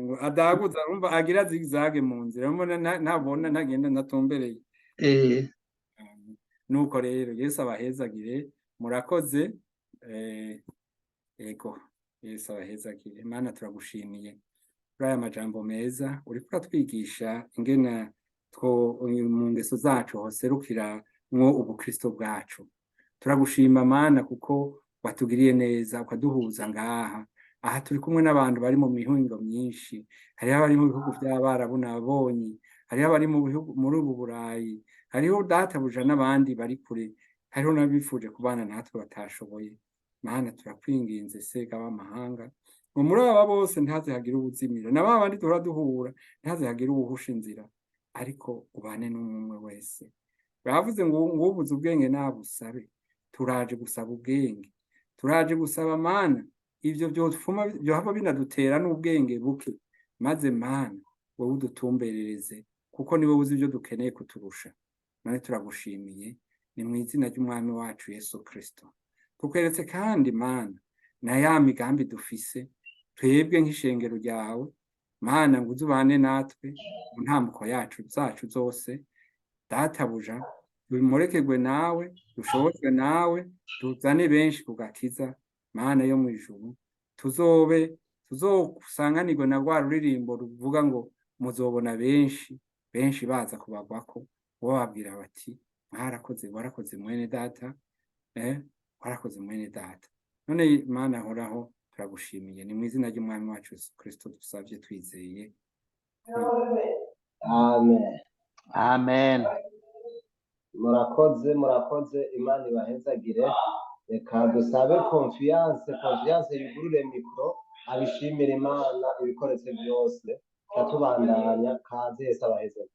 ngo adaguza, urumva agira zigzag mu nzira, mbona ntabona, ntagenda, ntatumbereye. Nuko rero Yesu abahezagire, murakoze. Ego, Yesu abahezagire. Mana, turagushimiye kuri aya majambo meza uriko uratwigisha ingene two mu ngeso zacu hoserukira mwo ubukristo bwacu. Turagushima Mana kuko watugiriye neza ukaduhuza ngaha. Aha turi kumwe n'abantu bari mu mihingo myinshi, hariho abari mu bihugu by'Abarabu nabonye, hariho abari mu bihugu muri ubu Burayi, hariho databuja n'abandi bari kure, hariho n'abifuje kubana natwe batashoboye. Mana, turakwinginze sega b'amahanga, ngo muri aba bose ntaze hagire ubuzimira, na ba bandi duhora duhura ntaze hagire uwuhusha inzira, ariko ubane n'umwe wese. Bavuze ngo ubuze ubwenge nabusabe. Turaje gusaba ubwenge, turaje gusaba Mana ivyo byotuma byohava binadutera n'ubwenge buke, maze Mana wowe udutumberereze, kuko niwe uzi ibyo dukeneye kuturusha. None turagushimiye, ni mu izina ry'umwami wacu Yesu Kristo. Tukweretse kandi Mana na ya migambi dufise twebwe nk'ishengero ryawe. Mana, ngo uzubane natwe mu ntambuko yacu zacu zose. Databuja, bimurekegwe nawe, dushobozwe nawe, tuzane benshi ku gakiza. Mana yo mu ijuru, tuzobe tuzosanganirwe na rwa ruririmbo ruvuga ngo muzobona benshi benshi baza kubagwako, bababwira bati mwarakoze, warakoze mwene data, warakoze mwene data. None Mana horaho, turagushimiye, ni mu izina ry'umwami wacu Yesu Kristo dusavye twizeye. Amen. Amen. Murakoze, murakoze, Imana ibahezagire. Reka dusabe Confiance, Confiance yugurure mikoro abishimire Imana ibikoretse byose, tatubandanya. Kaze, Yesu abahezagire.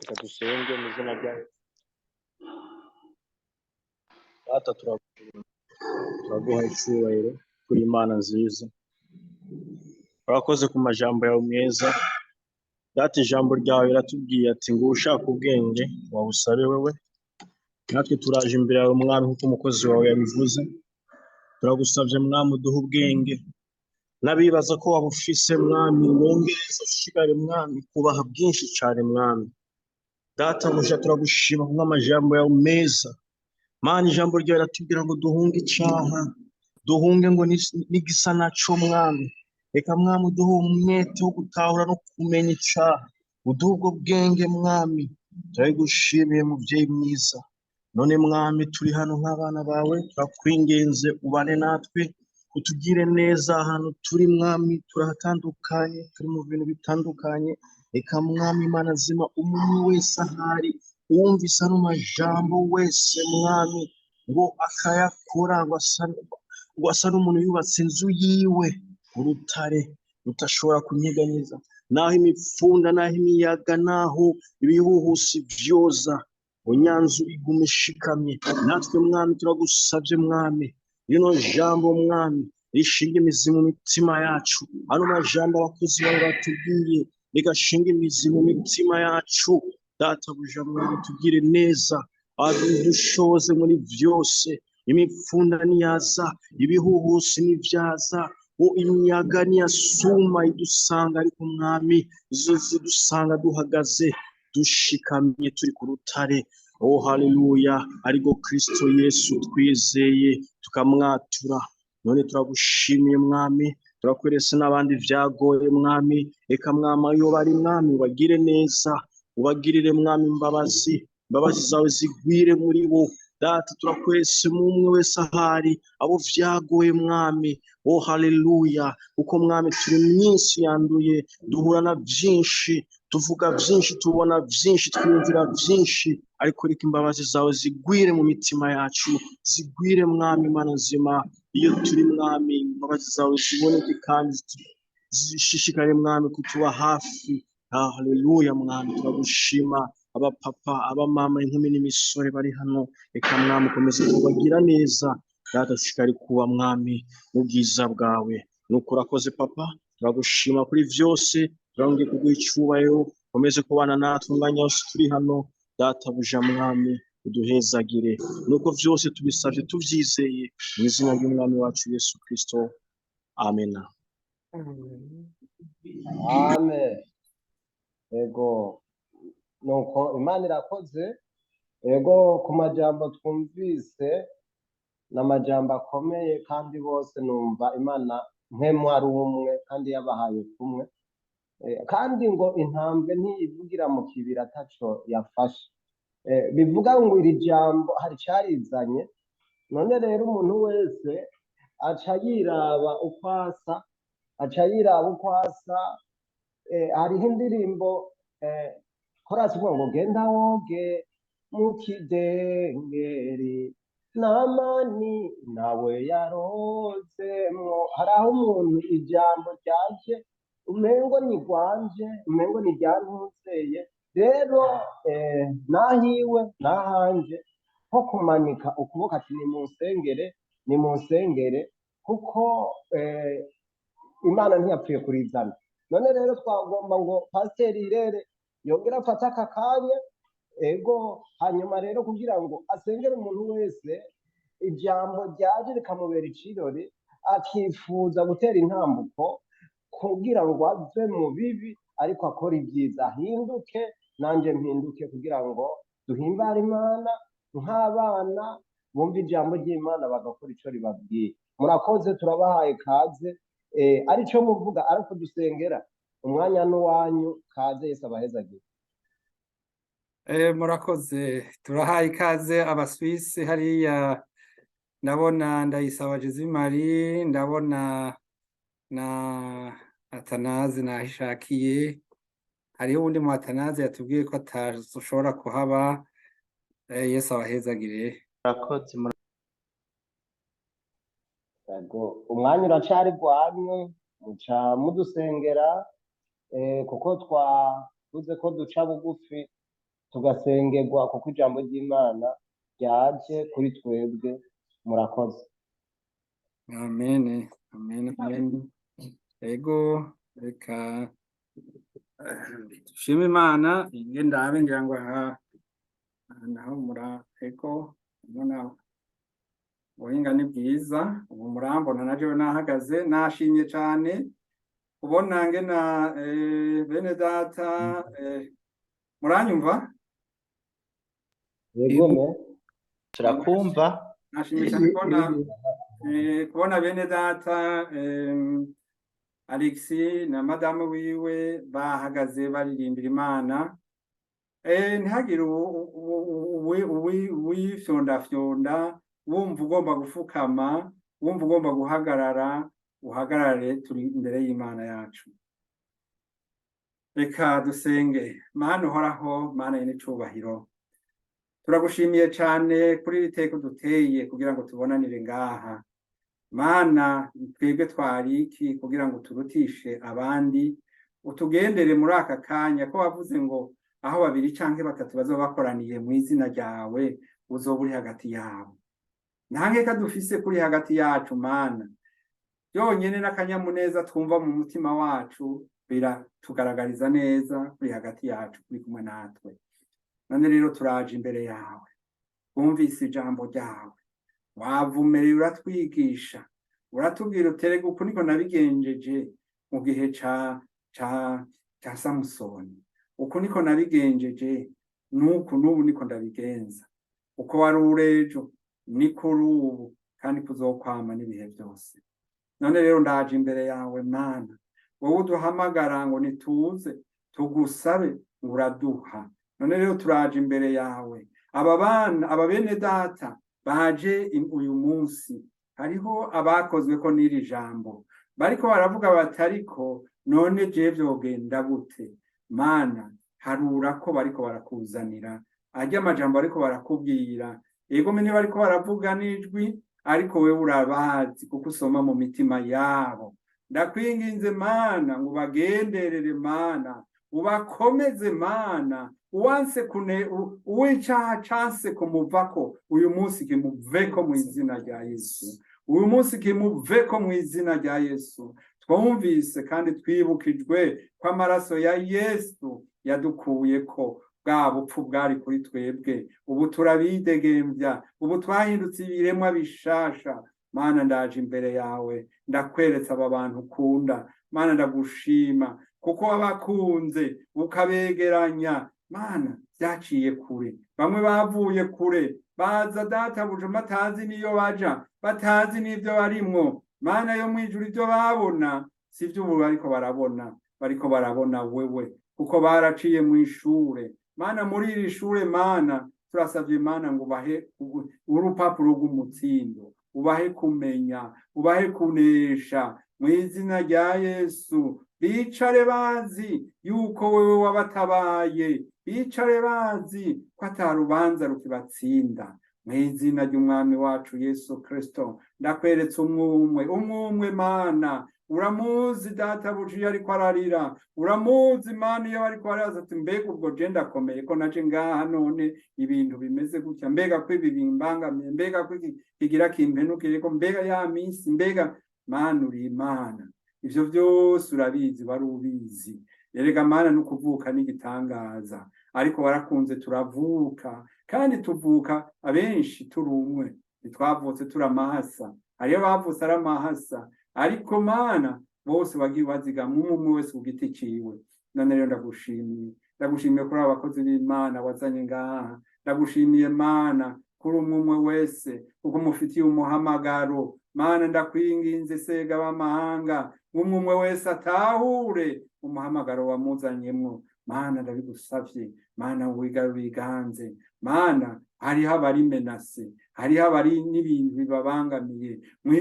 Reka dusenge mu izina rya Yesu. Data, turaguha icyubahiro kuri Imana nziza. Urakoze ku majambo yawe meza. Data, ijambo ryawe riratubwiye ati ngo ushaka ubwenge wabusabe wewe. Natwe turaje imbere yawe Mwami, nk'uko umukozi wawe yabivuze. Turagusabye Mwami uduhe ubwenge, n'abibaza ko wabufise Mwami wongereze ushishikare Mwami kubaha bwinshi cyane Mwami. Data buja, turagushima kubw'amajambo yawe meza. Mana, ijambo ryawe riratubwira ngo duhunge icyaha, duhunge ngo n'igisa naco Mwami. Reka Mwami uduhe umwete wo gutahura no kumenya icyaha, uduhe ubwo bwenge Mwami. Turabigushimiye muvyeyi mwiza. None mwami, turi hano nk'abana bawe, turakwinginze ubane natwe, utugire neza ahantu turi mwami, turahatandukanye, turi mu bintu bitandukanye. Reka mwami Imana nzima, umuntu wese ahari uwumvise ano majambo wese mwami, ngo akayakora, ngo asa n'umuntu yubatse inzu yiwe urutare rudashobora kunyeganyeza, naho imipfunda, naho imiyaga, naho ibihuhusi vyoza, ngo nyanzu igume ishikamye. Natwe mwami turagusavye mwami, rino jambo mwami rishinga imizi mu mitima yacu. Ano majambo abakozi bawe batubwiye rigashinga imizi mu mitima yacu. Databuja mwami, tugire neza, adushoboze muri vyose. Imipfunda niyaza, ibihuhusi nivyaza, imiyaga niyasuma idusanga, ariko mwami izo zidusanga duhagaze dushikamye turi ku rutare. Oh haleluya, ariko Kristo Yesu twizeye tukamwatura. None turagushimiye mwami, turakwerese n'abandi vyagoye mwami. Reka mwami iyo bari mwami ubagire neza, ubagirire mwami imbabazi, imbabazi zawe zigwire muri bo. Data, turakwese mumwe wese ahari abo vyagoye mwami. Oh haleluya, kuko mwami turi myinshi yanduye, duhura na vyinshi, tuvuga vyinshi, tubona vyinshi, twiyumvira vyinshi, ariko reka imbabazi zawe zigwire mu mitima yacu, zigwire mwami Imana nzima. Iyo turi mwami, imbabazi zawe ziboneke kandi zishishikare mwami kutuba hafi. Haleluya mwami, turagushima. Abapapa, abamama, inkumi n'imisore bari hano, reka mwami ukomeze kubagira neza. Data, shishikare kuba mwami mu bwiza bwawe. Nuko urakoze papa, turagushima kuri vyose, turongeye kuguha icubahiro. Ukomeze kubana natwe umwanya wose turi hano. Databuja mwami, uduhezagire. Nuko vyose tubisavye tuvyizeye mu izina ry'umwami wacu Yesu Kristo, amena. Amen. Ego, nuko Imana irakoze. Ego, ku majambo twumvise n'amajambo akomeye, kandi bose numva Imana mpemu ari umwe kandi yabahaye kumwe. Kandi ngo intambwe ntiyivugira mu kibira ataco yafashe. Bivuga ngo iri jambo hari icarizanye. None rero umuntu wese aca yiraba uko asa, aca yiraba uko asa. Hariho indirimbo korasi ivuga ngo genda woge mu kidengeri n'amani nawe yarozemwo. Hari aho umuntu ijambo ryaje umengo ni rwanje, umengo ni ryantutseye. Rero nahiwe nahanje nko kumanika ukuboko ati nimunsengere, nimunsengere, kuko Imana ntiyapfuye kurizana. None rero twagomba ngo pasiteri Irere yongere afate aka kanya, ego, hanyuma rero kugira ngo asengere umuntu wese ijambo ryaje rikamubera icirori, akifuza gutera intambuko kugira ngo ave mu bibi ariko akora ibyiza, ahinduke nanje mpinduke, kugira ngo duhimbare Imana nk'abana bumva ijambo ry'Imana bagakora ico ribabwiye. Murakoze, turabahaye kaze. Arico muvuga ariko dusengera, umwanya n'uwanyu, kaze. Yesu abahezagire. Murakoze, turahaye ikaze abaswisi hariya. Ndabona Ndayisaba Marie, ndabona na Atanazi nahishakiye. Hariho uwundi mu Atanazi yatubwiye ko atashobora kuhaba. Yesu abahezagire. Murakoze. Yego, umwanya uracari gwanyu, muca mudusengera, kuko twavuze ko duca bugufi tugasengerwa, kuko ijambo ry'Imana ryaje kuri twebwe. Murakoze. Amen, amen, amen. Ego, reka dushime Imana. Inge ndabe, ngira ngo aha naho mura, ego, mbona ubuhinga ni bwiza. Ubu murambona na jewe nahagaze. Nashimye cane kubona ngena bene data, muranyumva? Yego me. Turakumva. Nashimye cyane kubona bene data Alexis na madamu wiwe bahagaze baririmbira Imana. Ntihagire uwifyondafyonda, wumva ugomba gufukama, wumva ugomba guhagarara, uhagarare, turi imbere y'Imana yacu. Reka dusenge. Mana uhoraho, Mana y'icubahiro, turagushimiye cane kuri iri teka uduteye kugira ngo tubonanire ngaha. Mana, twebwe twari iki kugira ngo turutishe abandi? Utugendere muri aka kanya, ko wavuze ngo aho babiri canke batatu bazoba bakoraniye mu izina ryawe, uzoba uri hagati yabo. Nta nkeka dufise kuri hagati yacu, Mana. Byonyene n'akanyamuneza twumva mu mutima wacu biratugaragariza neza kuri hagati yacu, kuri kumwe natwe. None rero turaje imbere yawe, wumvise ijambo ryawe, wavumereye, uratwigisha, uratubwira uterega uku niko nabigenjeje mu gihe ca Samusoni, uku niko nabigenjeje, nuku n'ubu niko ndabigenza. Uko wari urejo niko uri ubu, kandi kuzokwama n'ibihe byose. None rero ndaje imbere yawe, Mana, wowe uduhamagara ngo nituze tugusabe ngo uraduha. None rero turaje imbere yawe, aba bana, aba bene data baje uyu munsi, hariho abakozwe ko n'iri jambo, bariko baravuga batariko none je vyogenda gute? Mana, harura ko bariko barakuzanira arya amajambo, bariko barakubwira. Ego mene bariko baravuga n'ijwi, ariko wewe urabazi kuko usoma mu mitima yabo. Ndakwinginze, Mana, ngo ubagenderere, Mana, ubakomeze, Mana. Uwanse kune uw'icaha canse kumuvako, uyu munsi kimuveko mu izina rya Yesu. Uyu munsi kimuveko mu izina rya Yesu. Twumvise kandi twibukijwe ko amaraso ya Yesu yadukuyeko bwa bupfu bwari kuri twebwe. Ubu turabidegembya, ubu twahindutse ibiremwa bishasha. Mana, ndaje imbere yawe, ndakweretse aba bantu ukunda. Mana, ndagushima kuko wabakunze ukabegeranya. Mana, byaciye kure, bamwe bavuye kure baza databuja batazi n'iyo baja, batazi n'ibyo barimwo. Mana yo mwijuru, ibyo babona si byo ubu bariko barabona, bariko barabona wewe, kuko baraciye mu ishure. Mana, muri iri shure, Mana, turasavye, Mana, ngo ubahe urupapuro rw'umutsindo, ubahe kumenya, ubahe kunesha mu izina rya Yesu. Bicare bazi yuko wewe wabatabaye, bicare bazi ko ata rubanza rukibatsinda mu izina ry'umwami wacu Yesu Kristo. Ndakweretse umwumwe umwumwe, Mana, uramuzi databuja iyo ariko ararira, uramuzi, Mana, iyo ariko araza ati mbega ubwo je ndakomeye ko naje ngaha none ibintu bimeze gutya, mbega ko ibi bimbangamiye, mbega ko iki kigira kimpenukireko, mbega ya minsi, mbega. Mana, uri Imana, ivyo vyose urabizi, wari ubizi. Erega Mana, no kuvuka n'igitangaza, ariko warakunze turavuka, kandi tuvuka abenshi turi umwe, ntitwavutse turi amahasa. Hariyo bavutse ari amahasa, ariko Mana, bose wagiye ubazigama umwe umwe wese ku giti ciwe. None rero ndagushimiye, ndagushimiye kuri aba bakozi b'Imana wazanye ngaha. Ndagushimiye, Mana, kuri umwe umwe wese kuko mufitiye umuhamagaro. Mana, ndakwinginze, sega b'amahanga, umwe umwe wese atahure umuhamagaro wamuzanyemwo. Mana, ndabigusavye, Mana, wiganze. Mana, hariho abari menacés, hariho abari n'ibintu bibabangamiye, mu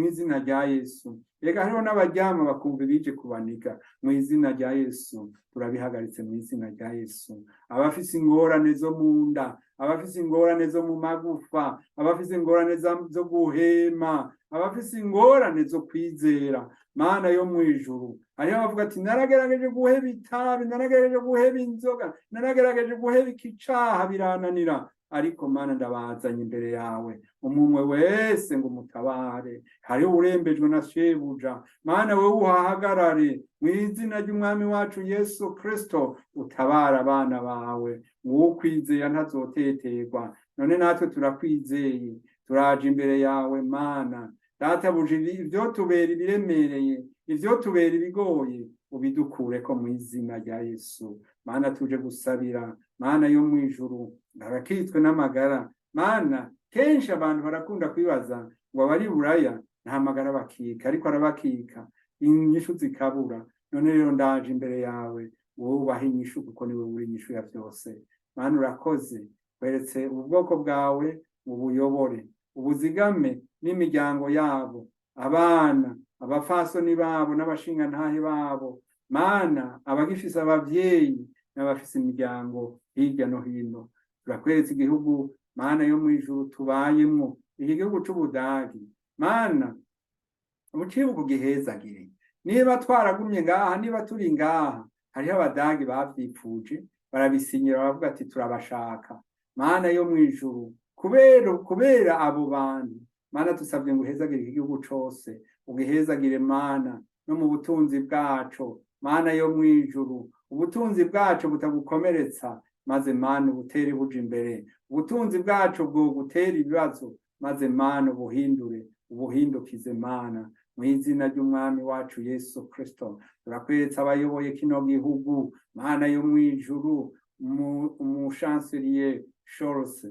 izina rya Yesu. Reka hariho n'abaryama bakumva ibije kubaniga, mu izina rya Yesu turabihagaritse, mu izina rya Yesu. Abafise ingorane zo mu nda, abafise ingorane zo mu magufa, abafise ingorane zo guhema, abafise ingorane zo kwizera, Mana yo mu ijuru, hariho abavuga ati naragerageje guheba itabi, naragerageje guheba inzoga, naragerageje guheba iki caha birananira. Ariko Mana, ndabazanye imbere yawe umwe wese ngo umutabare. Hariho urembejwe na shebuja, Mana, wewe uhahagarare mu izina ry'umwami wacu Yesu Kristo, utabara abana bawe. Uwukwizeye ntazoteterwa. None natwe turakwizeye, turaje imbere yawe, Mana databuja. Ibyo tubera ibiremereye, ivyo tubera ibigoye, ubidukureko mu izina rya Yesu. Mana, tuje gusabira, Mana yo mu ijuru, abakitswe n'amagara. Mana, kenshi abantu barakunda kwibaza ngo abari Buraya nta magara bakika, ariko arabakika, inyishu zikabura. None rero ndaje imbere yawe. Wowe ubaha inyishu, kuko niwe uri inyishu ya byose. Mana, urakoze, weretse ubu bwoko bwawe, ubuyobore, ubuzigame n'imiryango yabo, abana, abafasoni babo n'abashingantahe babo. Mana, abagifise abavyeyi n'abafise imiryango hirya no hino, turakweretse igihugu, Mana yo mw'ijuru, tubayemwo, iki gihugu c'Ubudagi. Mana, ucibuka ugihezagire. Niba twaragumye ngaha, niba turi ngaha, hariho Abadagi bavyipfuje, barabisinyira, baravuga ati: "Turabashaka." Mana yo mw'ijuru, kubera abo bantu, Mana, dusabye ngo uhezagire iki gihugu cose, ugihezagire, Mana, no mu butunzi bwaco. Mana yo mw'ijuru, ubutunzi bwaco butagukomeretsa, maze Mana ubutere buja imbere. Ubutunzi bwacu bwogutera ibibazo, maze Mana ubuhindure, ubuhindukize, Mana, mu izina ry'Umwami wacu Yesu Kristo. Turakweretse abayoboye kino gihugu, Mana yo mw'ijuru. Umu chancelier Scholz,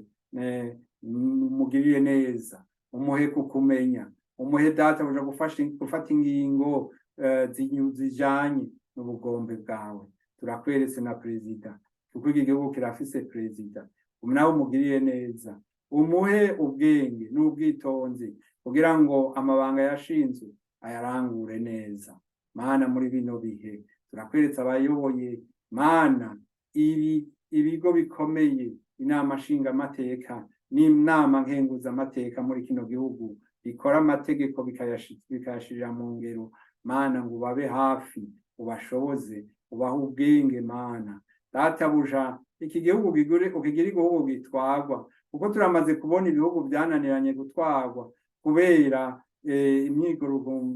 umugirire neza, umuhe kukumenya, umuhe, databuja, gufata ingingo zijanye n'ubugombe bwawe. Turakweretse na perezida, kuko iki gihugu kirafise perezida. Nawe umugirire neza, umuhe ubwenge n'ubwitonzi kugira ngo amabanga yashinzwe ayarangure neza. Mana, muri bino bihe turakweretse abayoboye, Mana, ibi ibigo bikomeye, Inama Nshingamateka n'Inama Nkenguzamateka muri kino gihugu, bikora amategeko bikayashirira mu ngero. Mana, ngo ubabe hafi, ubashoboze, ubahe ubwenge. Mana databuja, iki gihugu ukigire igihugu gitwarwa, kuko turamaze kubona ibihugu byananiranye gutwarwa kubera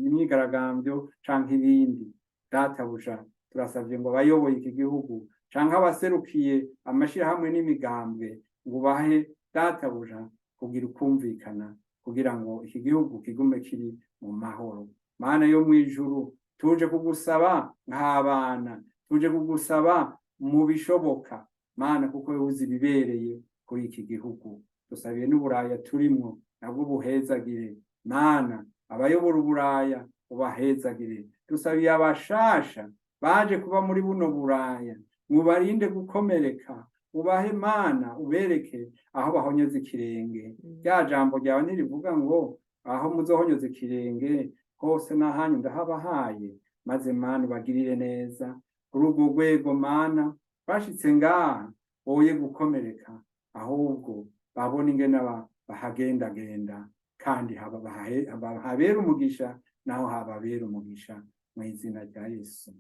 imyigaragambyo canke ibindi. Databuja, turasabye ngo abayoboye iki gihugu canke abaserukiye amashirahamwe n'imigambwe, ngo ubahe, databuja, kugira ukumvikana kugira ngo iki gihugu kigume kiri mu mahoro. Mana yo mw'ijuru, tuje kugusaba nk'abana, tuje kugusaba mu bishoboka, Mana, kuko wowe uzi ibibereye kuri iki gihugu. Dusabiye n'Uburaya turimwo, nabwo buhezagire. Mana, abayobora Uburaya ubahezagire. Dusabiye abashasha baje kuba muri buno Buraya, mubarinde gukomereka, ubahe, Mana, ubereke aho bahonyoza ikirenge. Rya jambo ryawe ntirivuga ngo: "Aho muzohonyoza ikirenge hose n'ahanyu ndahabahaye"? Maze, Mana, ubagirire neza kuri urwo rwego. Mana, bashitse ngaha boye gukomereka, ahubwo babona ingene bahagendagenda kandi habera umugisha, naho hababera umugisha, mu izina rya Yesu.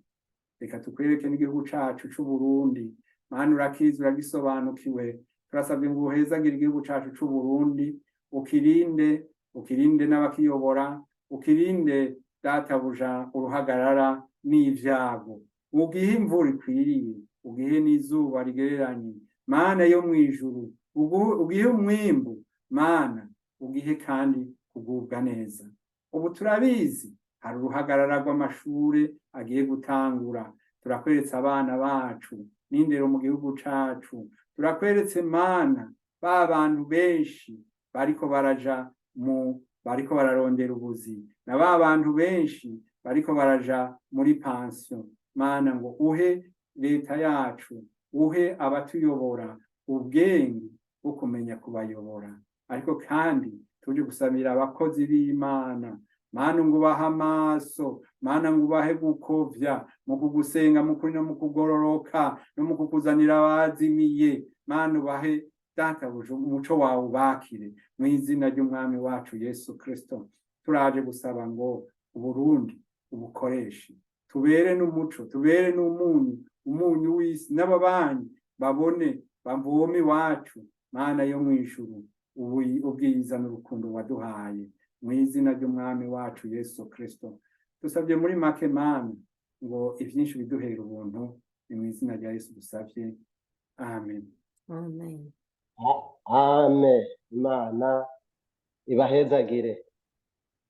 Reka tukwereke n'igihugu cacu c'Uburundi. Mana, urakizi, uragisobanukiwe. Turasabye ngo uhezagire igihugu cacu c'Uburundi, ukirinde, ukirinde n'abakiyobora, ukirinde, databuja, uruhagarara n'ivyago, ugihe imvura ikwiriye, ugihe n'izuba rigereranye. Mana yo mw'ijuru, ugihe umwimbu. Mana, ugihe kandi kugubwa neza. Ubu turabizi, hari uruhagarara rw'amashure agiye gutangura. Turakweretse abana bacu n'indero mu gihugu cacu. Turakweretse, Mana, ba bantu benshi bariko baraja mu bariko bararondera ubuzi, na ba bantu benshi bariko baraja muri pansiyo. Mana, ngo uhe leta yacu, uhe abatuyobora ubwenge bwo kumenya kubayobora. Ariko kandi tuje gusabira abakozi b'Imana. Mana, ngo ubahe amaso. Mana, ngo ubahe gukovya mu kugusenga, mu kuri no mu kugororoka, no mu kukuzanira abazimiye. Mana, ubahe, databuja, umuco wawe ubakire, mu izina ry'Umwami wacu Yesu Kristo. Turaje gusaba ngo Uburundi ubukoreshe, tubere n'umuco, tubere n'umunyu, umunyu w'isi, n'ababanyi babone, bavome iwacu, Mana yo mw'ijuru, ubwiza n'urukundo waduhaye, mu izina ry'Umwami wacu Yesu Kristo. Dusabye muri make, Mana, ngo ivyinshi biduhera ubuntu. Ni mu izina rya Yesu dusabye, amen. Amen. Amen. Imana ibahezagire.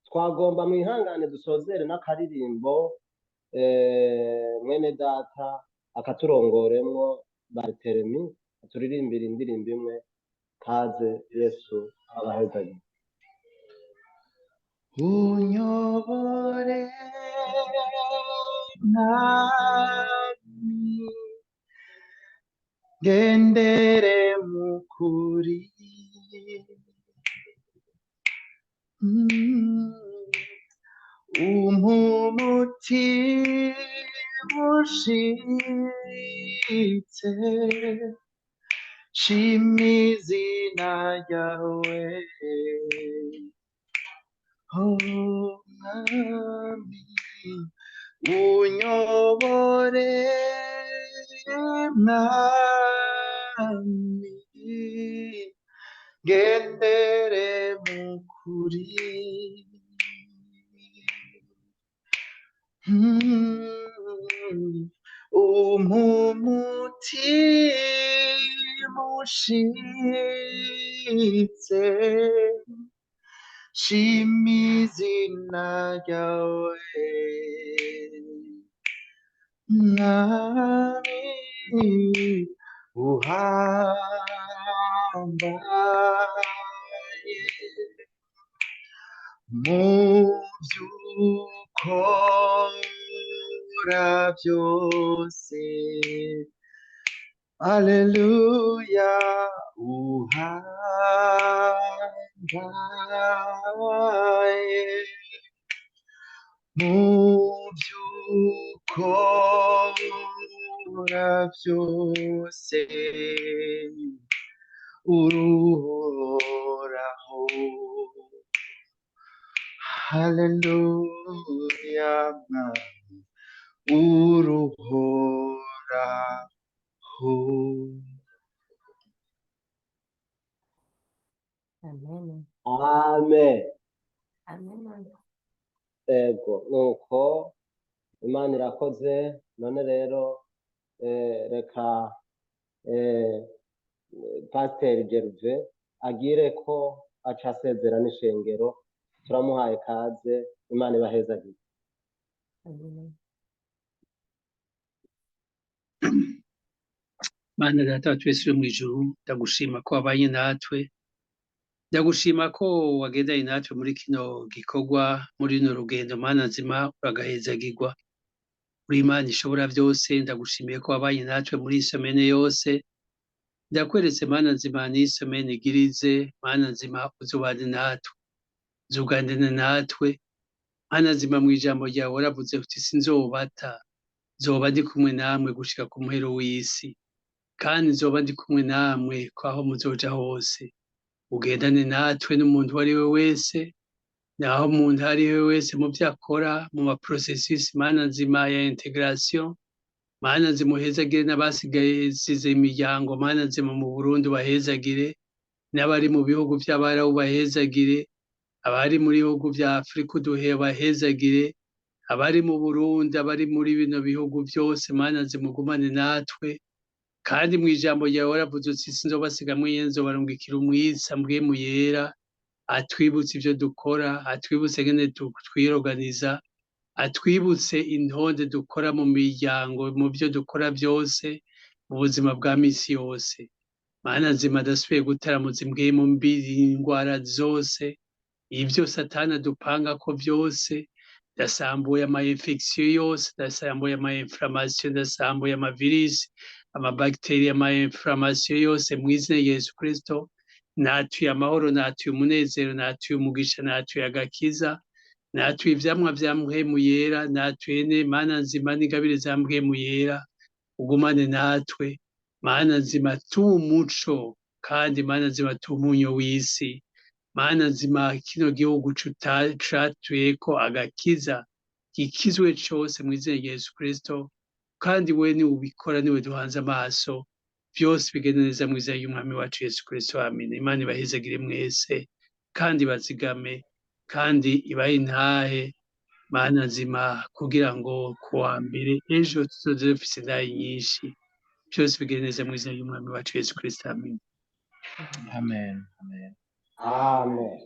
Twagomba mwihangane dusozere n'akaririmbo, mwene data akaturongoremwo, Bariteremi, aturirimbira indirimbo imwe. Kaze, Yesu abahezagire. Unyobore, Mwami. Ngendere mu kuri. Umpa umutima ushitse, shima izina ryawe. Oh, Mwami, unyobore, Mwami, ngendere mu kuri. Umpa umutima ushitse, shima izina ryawe. Mwami, uhambaye mu byo ukora byose. Alleluia, uhambaye mu byo ukora byose, uruhoraho. Haleluya, Mwami, uruhoraho. Amen. Amen. Amen. Ego, nuko Imana irakoze. None rero reka Pasiteri Gerve agire ko aca asezera n'ishengero. Turamuhaye kaze, Imana ibahezagire. Amen. Mana Data wa twese uri mu ijuru, ndagushima ko wabanye natwe, ndagushima ko wagendanye natwe muri kino gikorwa, muri runo rugendo. Mana nzima, uragahezagirwa, uri Imana ishobora byose. Ndagushimiye ko wabanye natwe muri iyi semaine yose. Ndakweretse, Mana nzima, n'iyi semaine igirize. Mana nzima, uzubane natwe, uzuganire natwe. Mana nzima, mu ijambo ryawe waravuze uti: "Sinzobata, nzoba ndi kumwe namwe gushika ku muhero w'isi, kandi nzoba ndi kumwe namwe ko aho muzoja hose." Ugendane natwe n'umuntu uwo ari we wese, naho umuntu ari we wese mu byo akora, mu ma processus, Mana nzima, ya intégration. Mana nzima, uhezagire n'abasigaye size imiryango, Mana nzima, mu Burundi bahezagire, n'abari mu bihugu by'Abarabu bahezagire, abari mu bihugu bya Afurika uduhe bahezagire, abari mu Burundi, abari muri bino bihugu byose. Mana nzima, ugumane natwe. Kandi mu ijambo ryawe waravuze uti: "Sinzobasiga mwenyene, nzobarungikira umwitsa Mpwemu Yera, atwibutse ivyo dukora, atwibutse ngene twiyoganiza, atwibutse intonde dukora mu miryango, mu byo dukora byose, mu buzima bwa misi yose." Mana nzima, ndasubiye gutaramuza impwemu mbi, indwara zose, ibyo Satani adupangako byose. Ndasambuye ama infection yose, ndasambuye ama inflammation, ndasambuye ama virus, amabagiteri, ama inflammation yose mu izina rya Yesu Kristo. Natuye amahoro, natuye umunezero, natuye umugisha, natuye agakiza, natuye ivyamwa vya Mpwemu Yera, natuye ne, Mana nzima, n'ingabire za Mpwemu Yera. Ugumane natwe, Mana nzima, tuwe umuco, kandi, Mana nzima, tuwe umunyu w'isi. Mana nzima, kino gihugu catuyeko agakiza gikizwe cose mu izina rya Yesu Kristo. Kandi we niwe ubikora, niwe duhanze amaso. Byose bigende neza mu izina ry'Umwami wacu Yesu Kristo. Amen. Imana ibahezagire mwese, kandi bazigame, kandi ibahe intahe, Mana nzima, kugira ngo kuwa mbere ejo tuzoze dufise intahe nyinshi. Byose bigende neza mu izina ry'Umwami wacu Yesu Kristo. Amen. Amen. Amen. Amen.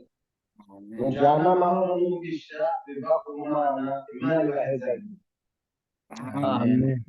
Mujyane amahoro n'umugisha biva ku Mana. Imana ibahezagire. Amen. Amen.